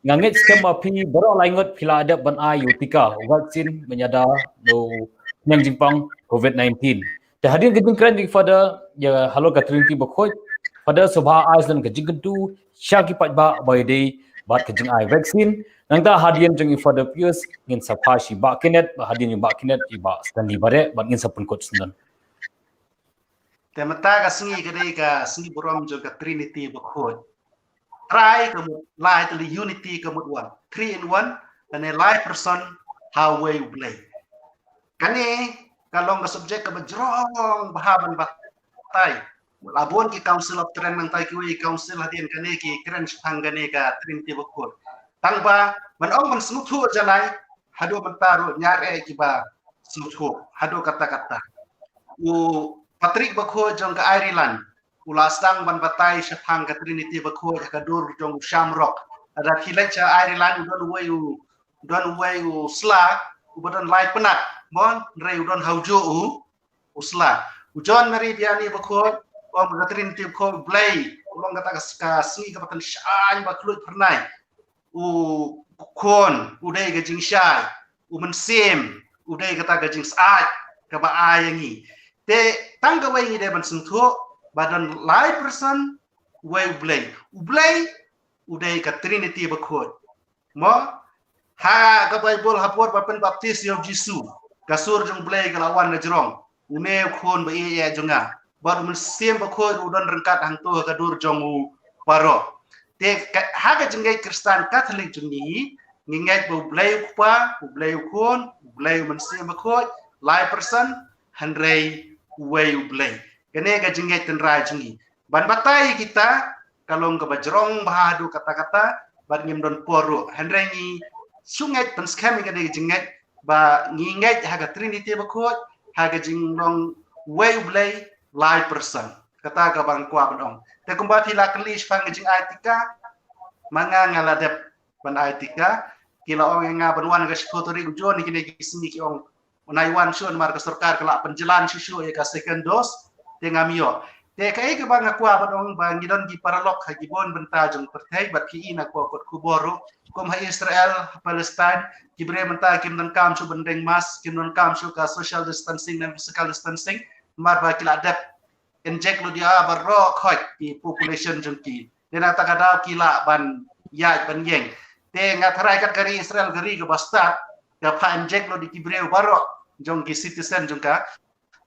nga ngeit skhem ba phi baroh lai ngut phi la dep ban ai ïa u tika, u vaccine ban ïada na u khñiang jingpang COVID nineteen. Te hadien ka jingkren jong i Father ïa halor ka Trinity Bakhuid, Father sngewbha ai sdang ka jingkyntu sha ki paidbah ba ïadei bad ka jingai vaccine. Nangta hadien jong i Father Pius ngin sa phai sha i Bah Kenneth, bad hadien i Bah Kenneth i Bah Stanley Bareh, bad ngin sa pynkut sdang. Te mynta ka sngi ka dei ka sngi burom jong ka Trinity Bakhuid. Trai ka mut lai, te lei unity ka mut one. Three in one, lane lai person ha uwei u Blei. Kane ka long ka subject kaba jrong bha ban batai. La bun ki Council of Trent nangta kiwei council hadien kane ki kren shaphang kane ka Trinity Bakhuid. Tang ba ban ong ban sngewthuh jalai, haduh mynta ruh ñiar eh kiba sngewthuh haduh katta katta. U Patrick Bakhuid jong ka Ireland u la sdang ban batai shaphang ka Trinity Bakhuid ha ka dur jong u Shamrock. Lada phi leit sha Ireland u don uwei u, don uwei u sla uba don lai pnat, mo, hynrei u don ha ujuh u, u sla. U John Mary Vianney Bakhuid u ong ba ka Trinity Bakhuid, Blei u long kata ka, ka sngi kaba tyngshaiñ ba khluit phyrnai. U Khun u dei ka jingshai, u Mynsiem u dei kata ka jingsyaid kaba ai ïa ngi. Te tang kawei ngi dei ban sngewthuh ba don lai person, uwei u Blei. U Blei u dei ka Trinity Bakhuid. Mo, ha ka Baibl ha por ba pynbaptis ïa u Jisu, ka sur jong u Blei ka la wan na jrong. Une u Khun ba ïeit jong nga. Bad u Mynsiem Bakhuid u don ryngkat hangto ha ka dur jong u baroh. Te ka, ha ka jingngeit Khristan Katholik jong ngi, ngi ngeit ba u Blei u Kpa, u Blei u Khun, u Blei u Mynsiem Bakhuid, lai person, hynrei uwei u Blei. Kane ka jingngeit tynrai jong ngi. Ban batai ïa kita ka long kaba jrong bha haduh katta katta, bad ngim don por ruh. Hynrei ngi shu ngeit pynskhem ïa kane ka jingngeit ba ngi ngeit ha ka Trinity Bakhuid, ha ka jinglong uwei u Blei, lai person. Kata kaba nga kwah ban ong. Te kumba phi la kylli shaphang ka jingai tika, ma nga nga la dep ban ai tika. Ki la ong ïa nga ban wan ka shiphew tarik u Jun, kine ki sngi ki ong u nai wan shuh namar ka sorkar ka la pynjlan shuh shuh ïa ka second dose, te ngam ïoh. Te kaei kaba nga kwah ban ong ba ngi don ki paralok ha ki bun bynta jong pyrthei, bad ki i na kwah kot khubor ruh, kum ha Israel, ha Palestine, ki briew mynta kim donkam shuh ban deng mask, kim donkam shuh ka social distancing ne physical distancing, namar ba ki la dep inject lut ïa baroh khoit ki population jong ki. Te na kata ka daw ki lah ban ïaid ban ïeng. Te nga tharai kat ka ri Israel ka ri kaba stad, ka pha inject lo di ki briew baroh jong ki citizen jong ka.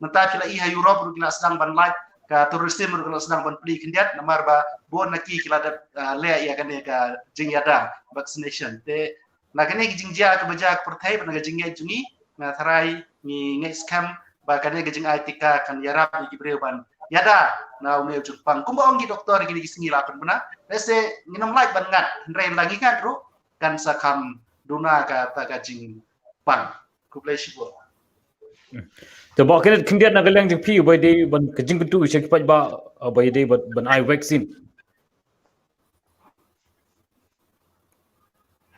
Mynta phi la i ha Europe ruh ki la sdang ban lait, ka tourism ruh ki la sdang ban plie khyndiat namar ba bun na ki ki la dep, ah, leh ïa kane ka jingïada vaccination. Te na kane ka jingjia kaba jia ka pyrthei bad na ka jingngeit jong ngi, nga tharai ngi ngeit skhem ba kane ka jingai tika kan ïarap ïa ki briew ban ïada na une u jingpang. Kumba ong ki doktor kine ki sngi la pynbna, lehse ngin ym lait ban ngat, hynrei lada ngi ngat ruh kan sa kham duna kata ka jingpang. Khublei shibun. Te ba kane khyndiat na ka liang jong phi ba ïadei ban ka jingkyntu sha ki paidbah, ba ïadei ban, ban ai vaccine.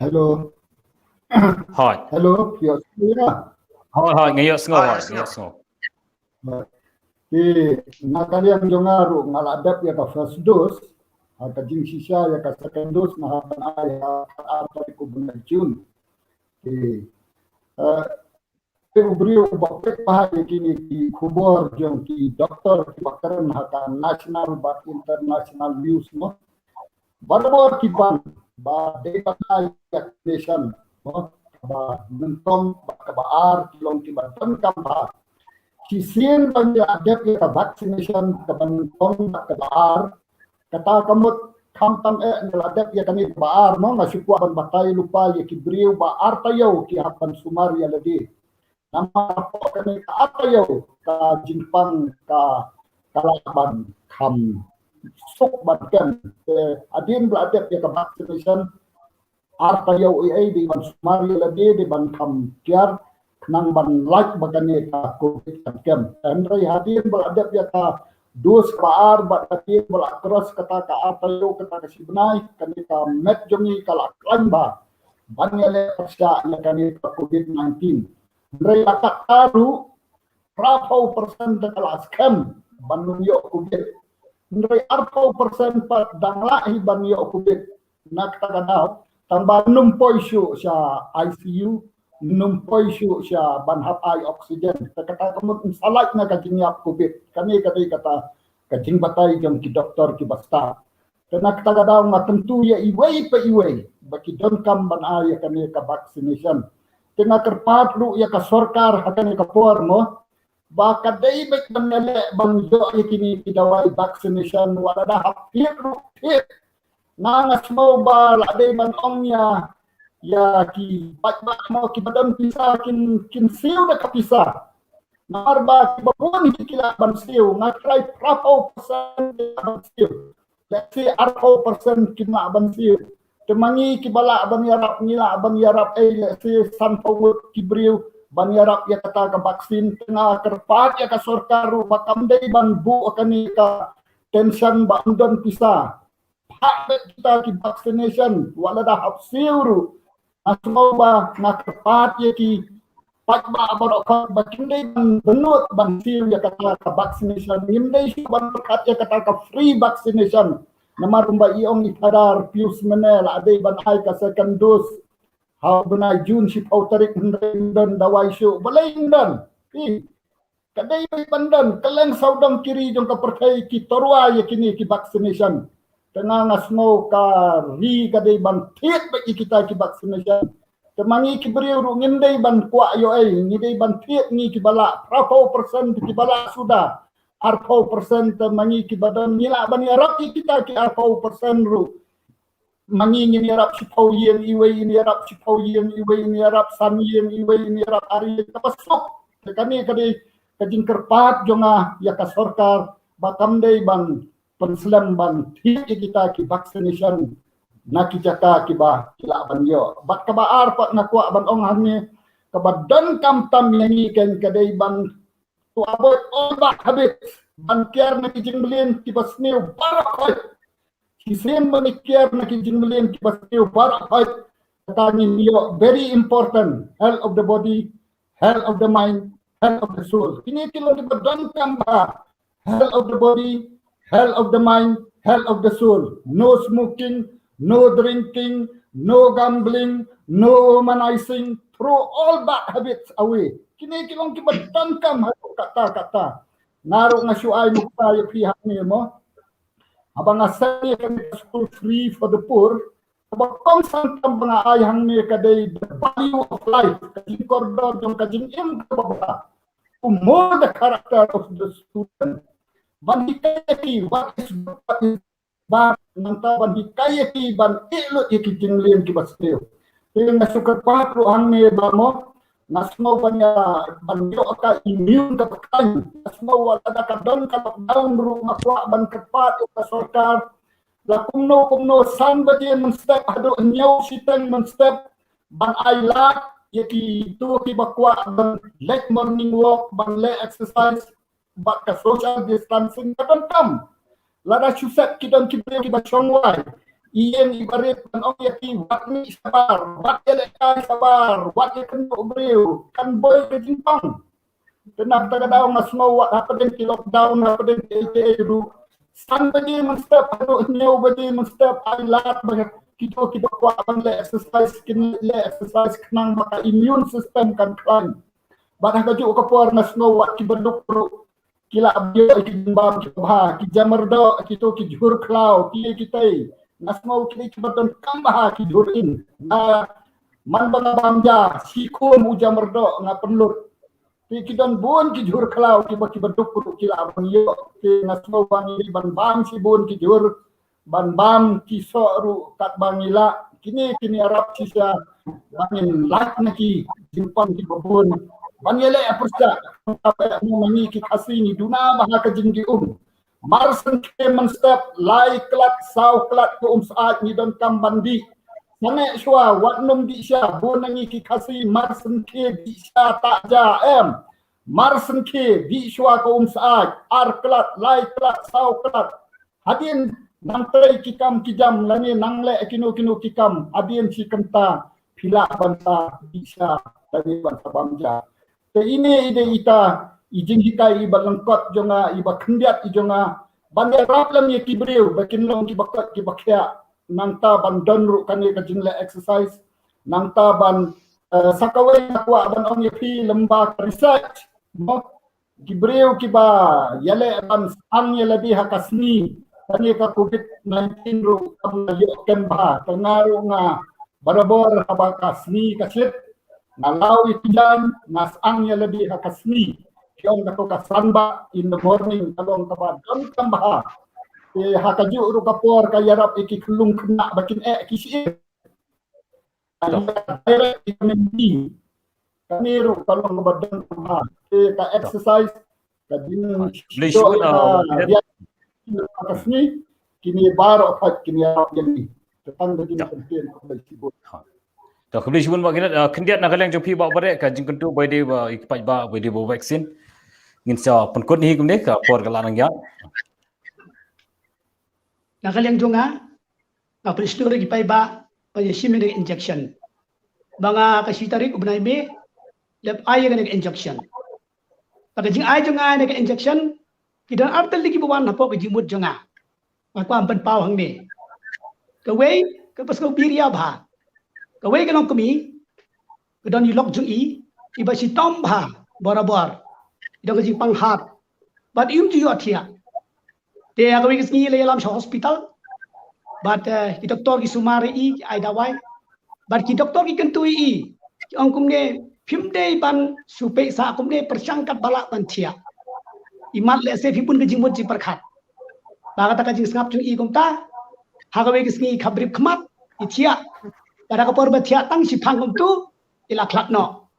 Hello. Hoi. Hello, phi ïohsngew ïa nga? Hoi, hoi, nga ïohsngew, hoi, nga ïohsngew. Te na ka liang jong nga ruh nga la dep ïa ka first dose, ha ka jingshisha ïa ka second dose nga hap ban ai ha ka ar tarik u bnai June. Te, eh, te u briew uba peit bha ïa kine ki khubor jong ki doktor kiba kren ha ka national bad international news mo. Barabor ki ban ba dei ban ai vaccination mo, kaba nyngkong bad kaba ar ki long kiba donkam bha. Shisien ba ngi la dep ïa ka vaccination kaba nyngkong bad kaba ar, kata ka mut khamtam eh ngi la dep ïa kane kaba ar mo, nga shu kwah ban batai lypa ïa ki briew ba ar taïew ki hap ban sumar ïa lade. Namar hapoh kane ka ar taïew ka jingpang ka, ka lah ban kham suk ban kem. Te hadien ba la dep ïa ka vaccination, ar taïew ei ei dei ban sumar ïa lade, dei ban kham kiar khnang ban lait ba kane ka Covid kan kem. Hynrei hadien ba la dep ïa ka dose kaba ar bad hadien ba la cross kata ka ar taïew, kata ka shi bnai, kane ka met jong ngi ka la khlaiñ bha ban ïaleh pyrshah ïa kane ka Covid nineteen. Hynrei la katta ruh, phra phew percent te ka la skhem ban ym ïoh Covid. Hynrei ar phew percent pat dang lah hi ban ïoh Covid. Na kata ka daw, tang ba ym poi shuh sha I C U, ym poi shuh sha ban hap ai oxygen. Te kata ka mut ym sa lait na ka jingïap Covid. Kane ka dei kata ka jingbatai jong ki doktor kiba stad. Te na kata ka daw nga kyntu ïa iwei pa iwei ba ki donkam ban ai ïa kane ka vaccination. Te nga kyrpad ruh ïa ka sorkar ha kane ka por mo, ba ka dei beit ban ïaleh ban ïoh ïa kine ki dawai vaccination, wat lada hap thied ruh thied. Nga, nga sngew ba la dei ban ong ïa, ïa ki paidbah mo, kiba don pisa kin, kin siew da ka pisa. Namar ba kiba bun hi ki lah ban siew, nga tharai phra phew percent ki lah ban siew. Let's say ar phew percent kim lah ban siew. Te ma ngi kiba lah ban ïarap, ngi lah ban ïarap, eh, let's say san phew ngut ki briew ban ïarap ïa kata ka vaccine. Te nga kyrpad ïa ka sorkar ruh ba kam dei ban buh kane ka tension ba ym don pisa. Phah beit kita ki vaccination, wat lada hap siew ruh. Nga sngew ba nga kyrpad ïa ki paidbah baroh ba kim dei ban bynnud ban siew ïa kata ka vaccination. Ngim dei shuh ban pyrkhat ïa kata ka free vaccination. Namar kumba i ong i Phadar Pius mynne, la dei ban ai ka second dose ha u bnai June shiphew tarik, hynrei ym don dawai shuh. Balei ym don? Ih, ka dei beit ban don, kylleng sawdong ki ri jong ka pyrthei ki tyrwa ïa kine ki vaccination. Te nga, nga sngew ka ri ka dei ban thied beit ïa kita ki vaccination. Te ma ngi ki briew ruh ngim dei ban kwah ïoh ei, ngi dei ban thied, ngi kiba lah phra phew percent kiba lah suda. Ar phew percent te ma ngi kiba don ngi lah ban ïarap ïa kita ki ar phew percent ruh. Ma ngi ngin ïarap shiphew ïing, iwei in ïarap shiphew ïing, iwei in ïarap san ïing, iwei in ïarap ar ïing, kaba suk. Te kane ka dei ka jingkyrpad jong nga ïa ka sorkar ba kam dei ban pynslem ban thied ïa kita ki vaccination na ki jaka kiba ki lah ban ïoh. Bad kaba ar pat nga kwah ban ong hangne, kaba donkam tam ïa ngi kein ka dei ban to avoid all bad habits, ban kiar na ki jingmlien kiba sniew baroh khoit. Shisien ba ngi kiar na ki jingmlien kiba sniew baroh khoit, kata ngin ïoh very important, health of the body, health of the mind, health of the soul. Kine ki long kiba donkam bha, health of the body, health of the mind, health of the soul. No smoking, no drinking, no gambling, no womanizing. Throw all bad habits away. Kine ki long kiba donkam haduh katta katta. Nga ruh nga shu ai nuksa ïa phi hangne mo. Haba nga send ïa kane ka school free for the poor, Kaba kongsan tam ba nga ai hangne ka dei the value of life, ka jingkordor jong ka jingim kaba bha. To mold the character of the student. Ban hikai ïa ki what is good, what is bad, nangta ban hikai ïa ki ban ïeh lut ïa ki jingleh kiba sniew. Te nga shu kyrpad ruh hangne ba mo, nga sngew ban ïa, ban ïoh ka immune kaba khlaiñ. Nga sngew wat lada ka don ka lockdown ruh nga kwah ban kyrpad ïa ka sorkar. La kumno kumno san baje mynstep haduh hynñiew shiteng mynstep ban ai lad ïa kito kiba kwah ban leh morning walk, ban leh exercise bad ka social distancing ka donkam. Lada shu set ki don ki briew kiba shong wai, ïeng iba rit ban ong ïa ki wat mih shabar, wat ïalehkai shabar, wat ïakynduh briew, kan boi ka jingpang. Te na kata ka daw nga sngew wat hapdeng ki lockdown, hapdeng ki A K A ruh, san baje mynstep haduh hynñiew baje mynstep ai lad ba kito kiba kwah ban leh exercise kin leh exercise khnang ba ka immune system kan khlaiñ. Bad ha kajuh ka por nga sngew wat kiba duk ruh ki lah ban ïoh ïa ki jingbam kiba bha, ki jamyrdoh, kito ki jhur khlaw, ki kitei. Nga sngew ki dei kiba donkam bha ki jhur in. Nga, man ba nga bam ja, shi kum u jamyrdoh nga pynlut. Te ki don bun ki jhur khlaw kiba, kiba duk ruh ki lah ban ïoh. Te nga sngew ba ngi dei ban bam shibun ki jhur, ban bam ki soh ruh katba ngi lah. Kine, kine ïarap shisha ba ngin lait na ki jingpang kiba bun. Ban ïaleh pyrshah, kaba ma ngi ki Khasi ngi duna bha ka jingdih-um. Mar shen khie mynstep, lai klat, saw klat ka um syaid ngi donkam ban dih. Sangeh shuwa, wat nym dih sha, bun na ngi ki Khasi mar shen khie dih sha ta ja em. Mar shen khie dih shuwa ka um syaid, ar klat, lai klat, saw klat. Hadien nang trei ki kam ki jam lane nang leh kino kino ki kam, hadien shi kynta phi lah ban sa dih sha lane ban sa bam ja. Te ine i dei ita i jinghikai iba lyngkot jong nga, iba khyndiat i jong nga, ban ïarap lem ïa ki briew ba kin long kiba koit kiba khiah. Nangta ban don ruh kane ka jingleh exercise. Nangta ban, eh, sa kawei nga kwah ban ong ïa phi lyngba ka research, mo, ki briew kiba ïaleh ban sang ïa lade ha ka sngi kane ka covid nineteen ruh kam la ïoh kem bha. Te nga ruh nga barabor haba ka sngi ka shit, nga law ïa ki jaiñ, nga sang ïa lade ha ka sngi. Ki ong kato ka sunbath in the morning ka long kaba donkam bha. Te ha kajuh ruh ka por ka ïarap ïa ki khyllung khynnah ba kin eh ki shyieng. Direct vitamin D. Kane ruh ka long kaba donkam bha. Te ka exercise, ka jing, khublei shibun, ah, ka sngi, kine baroh pat kine ïarap ïa ngi. Te tang ka jingkyntu, khublei shibun. To khublei shibun Bah Kyndiat, ah, khyndiat na ka liang jong phi Bah Bareh, ka jingkyntu ba dei ba i paidbah ba dei ba vaccine. Ngin sa pynkut hi kumne ka por ka la nang ïaid. Na ka liang jong nga, nga pynshai ïa ki paidbah ba ïa shim ïa ka injection. Ba nga ka shi tarik u bnai May, dep ai ïa ka injection. Ba ka jingai jong nga ïa ka injection, ki don ar tylli kiba wan hapoh ka jingmut jong nga. Nga kwah ban pynpaw hangne. Kawei, kaba sngewbha ïa bha. Kawei ka longkmie, ka don i lok jong i, iba shitom bha barabor. I don ka jingpang heart. Bad i um ju ïoh thiah. Te ha kawei ka sngi la ïalam sha hospital. Bad, eh, ki doktor ki sumar ïa i, ki ai dawai. Bad ki doktor ki kyntu ïa i, ki ong kumne, phim dei ban shu peit sah kumne pyrshang katba lah ban thiah. Imat lehse phi bun ka jingmut jingpyrkhat. Ba kata ka jingsngap jong i kumta, ha kawei ka sngi i khapbrip khmat, i thiah. Bad ha ka por ba thiah tang shiphang kumtu, i la khlad noh.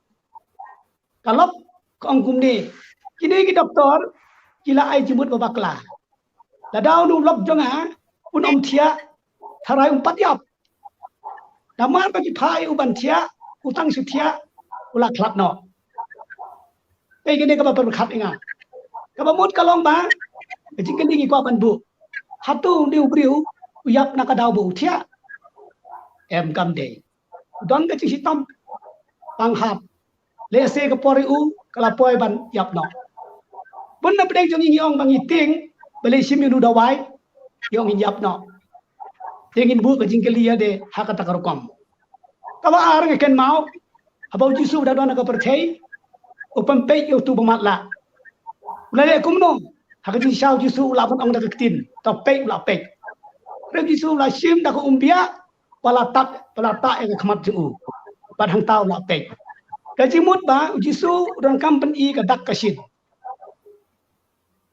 Ka lok ka ong kumne, kine ki doktor ki la ai jingmut ba bakla. Lada uno u lok jong nga un ym thiah, tharai um pat ïap. Namar ba ki phah ïa u ban thiah, u tang shu thiah, u la khlad noh. Te kine kaba pyrkhat ïa nga. Kaba mut ka long ba ka jingkylli ngi kwah ban buh, hato une u briew u ïap na ka daw ba u thiah? Em, kam dei. Don ka jingshitom, pang heart. Lehse ka por ïa u ka la poi ban ïap noh. Bun na pdeng jong ngi ngi ong ba ngi tieng, balei shim ïa une u dawai, ngi ong ngin ïap noh. Te ngin buh ka jingkylli ïa lade ha kata ka rukom. Kaba ar nga kynmaw, haba u Jisu u da don ha ka pyrthei, u pynpeit ïa uto uba matlah. U la leh kumno? Ha ka jingshisha u Jisu u la ban ong da ka ktien, to peit, u la peit. Hynrei u Jisu u la shim da ka umbiah, ba la tap, ba la tap ïa ka khmat jong u. Bad hangta u la peit. Ka jingmut ba u Jisu u donkam pyni ka dak ka shin.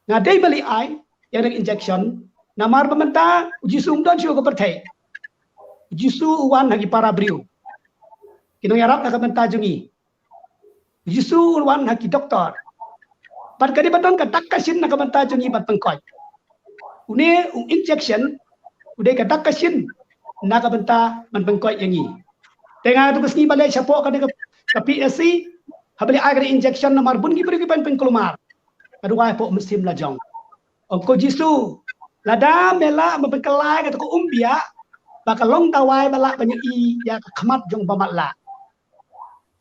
Nga dei ba leh ai ïa ka injection, namar ba mynta u Jisu um don shuh ha ka pyrthei. U Jisu u wan ha ki para briew, ki nongïarap na ka bynta jong ngi. U Jisu u wan ha ki doktor. Bad ka dei ba don ka dak ka shin na ka bynta jong ngi ban pynkoit. Une u injection u dei ka dak ka shin na ka bynta ban pynkoit ïa ngi. Te nga tu ka sngi ba leit shapoh kane ka, ka P S C, haba leit ai kane injection, namar bun ki briew ki pyn pynkulmar. Ka duwai hapoh mynsiem la jong. Ong, ko Jisu, lada me lah ban pynkylla ïa kata ka umbiah ba ka long dawai ba lah ban ïohi ïa ka khmat jong u ba matlah,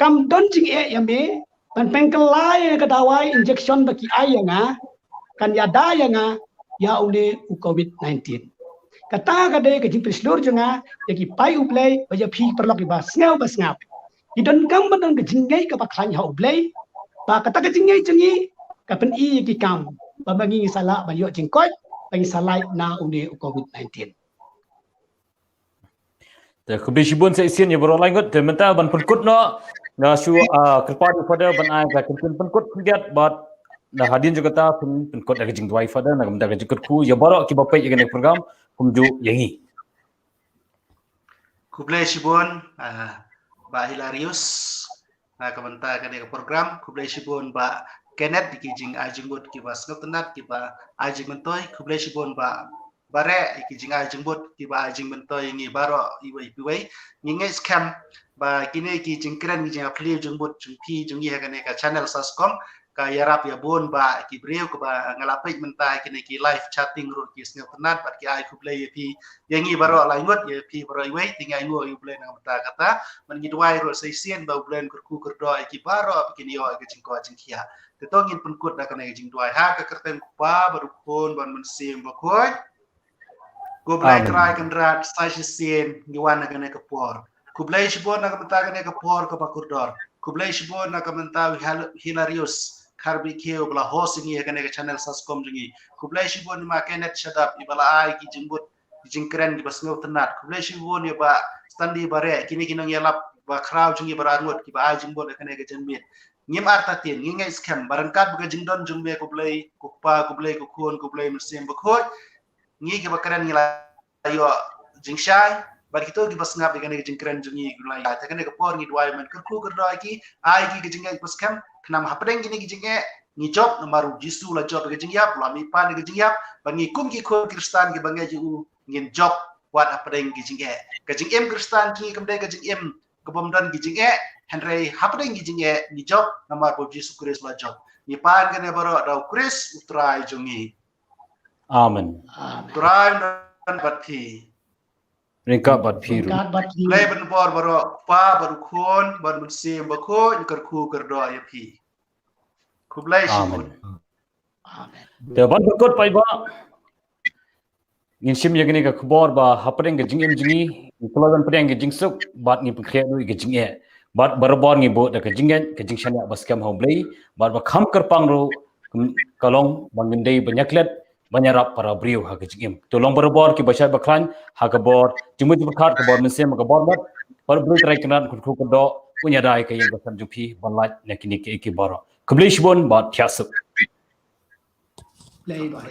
kam don jingeh ïa me ban pynkylla ïa ka dawai injection ba ki ai ïa nga, kan ïada ïa nga ïa une u Covid nineteen. Kata ka dei ka jingpynshlur jong nga ïa ki paid U Blei bad ïa phi paralok kiba sngew ba sngap. Ki donkam ban don ka jingngeit kaba khlaiñ ha U Blei, ba kata ka jingngeit jong ngi ka pyni ïa ki kam ba ma ngi ngi sa lah ban ïoh jingkoit, ba ngi sa lait na une u Covid nineteen. Te khublei shibun sa shisien ïa baroh laingut. Te mynta ban pynkut noh, nga shu, ah, kyrpad ïa u Father ban ai ka kyntien pynkut khyndiat, bad na hadien jong kata pyn, pynkut ïa ka jingduwai Father, na ka bynta ka jingkyrkhu ïa baroh kiba peit ïa kane ka program kumjuh ïa ngi. Khublei shibun, ah, Bah Hilarius, na ka bynta kane ka program. Khublei shibun Bah Kenneth, ïa ki jingai jingmut kiba sngewtynnat, kiba ai jingmyntoi. Khublei shibun Bah Bareh, ïa ki jingai jingmut kiba ai jingmyntoi ïa ngi baroh iwei pa iwei. Ngi ngeit skhem ba kine ki jingkren, ki jingïaphylliew jingmut jong phi jong ngi ha kane ka channel Saskom ka ïarap ïa bun bah ki briew, kaba nga la peit mynta kine ki live chatting ruh ki sngewtynnat bad ki ai khublei ïa phi, ïa ngi baroh laingut, ïa phi baroh iwei. Te ngi ainguh ïa U Blei na ka bynta kata. Bad ngi duwai ruh sa shisien ba U Blei un kyrkhu kyrdoh ïa ki baroh ba kin ïoh ïa ka jingkoit jingkhiah. Te to ngin pynkut da kane ka jingduwai. Ha ka kyrteng U Kpa bad U Khun bad U Mynsiem Bakhuid. Khublei Trai Kynrad, sa shisien ngi wan ha kane ka por. Khublei shibun na ka bynta kane ka por kaba kordor. Khublei shibun na ka bynta u Hil-, Hilarius Kharbihkhiew ba la host ïa ngi ha kane ka channel Saskom jong ngi. Khublei shibun ïa Ma Kenneth Shadap, iba la ai ki jingmut, ki jingkren kiba sngewtynnat. Khublei shibun ïa Bah Stanley Bareh, kine ki nongïalap bakhraw jong ngi barangut kiba ai jingmut ha kane ka janmiet. Ngim artatien, ngi ngeit skhem ba ryngkat bad ka jingdon jong me, ko Blei, ko Kpa, ko Blei, ko Khun, ko Blei Mynsiem Bakhuid, ngi kiba kren ngi la ïoh jingshai, bad kito kiba sngap ïa kane ka jingkren jong ngi ki la ïoh. Te kane ka por ngi duwai men kyrkhu kyrdoh ïa ki, ai ki ka jingngeit ba skhem, khnang hapdeng kine ki jingeh ngi jop, namar U Jisu u la jop ïa ka jingïap, u la mihpat ïa ka jingïap, bad ngi kum ki khun Khristan kiba ngeit ïa u ngin jop wat hapdeng ki jingeh. Ka jingim Khristan jong ngi kam dei ka jingim kabym don ki jingeh, hynrei hapdeng ki jingeh ngi jop namar ba U Jisu Khrist u la jop. Ngi pan kane baroh da U Khrist U Trai jong ngi. Amen. Amen. Trai un don bad phi. Ryngkat bad phi ruh. Ryngkat bad phi. Blei ban bor baroh, Kpa bad U Khun bad U Mynsiem Bakhuid, ngi kyrkhu kyrdoh ïa phi. Khublei shibun. Amen. Amen. Te ban pynkut paidbah, ngin shim ïa kane ka khubor ba hapdeng ka jingim jong ngi, ngi kloi ban pdiang ka jingsuk, bad ngi pynkhreh ruh ïa ka jingeh. Bad barabor ngi buh da ka jingngeit, ka jingshaniah ba skhem ha U Blei, bad ba kham kyrpang ruh ka long ba ngin dei ban ïaklet, ban ïarap para briew ha ka jingim. To long barabor kiba shait ba khlaiñ ha ka bor jingmut jingpyrkhat, ka bor mynsiem, ka bor met, bad U Blei Trai Kynrad un kyrkhu kyrdoh, un ïada ïa ka ïing ka sem jong phi ban lait na kine kiei kiei baroh. Khublei shibun bad thiah suk. Blei ba.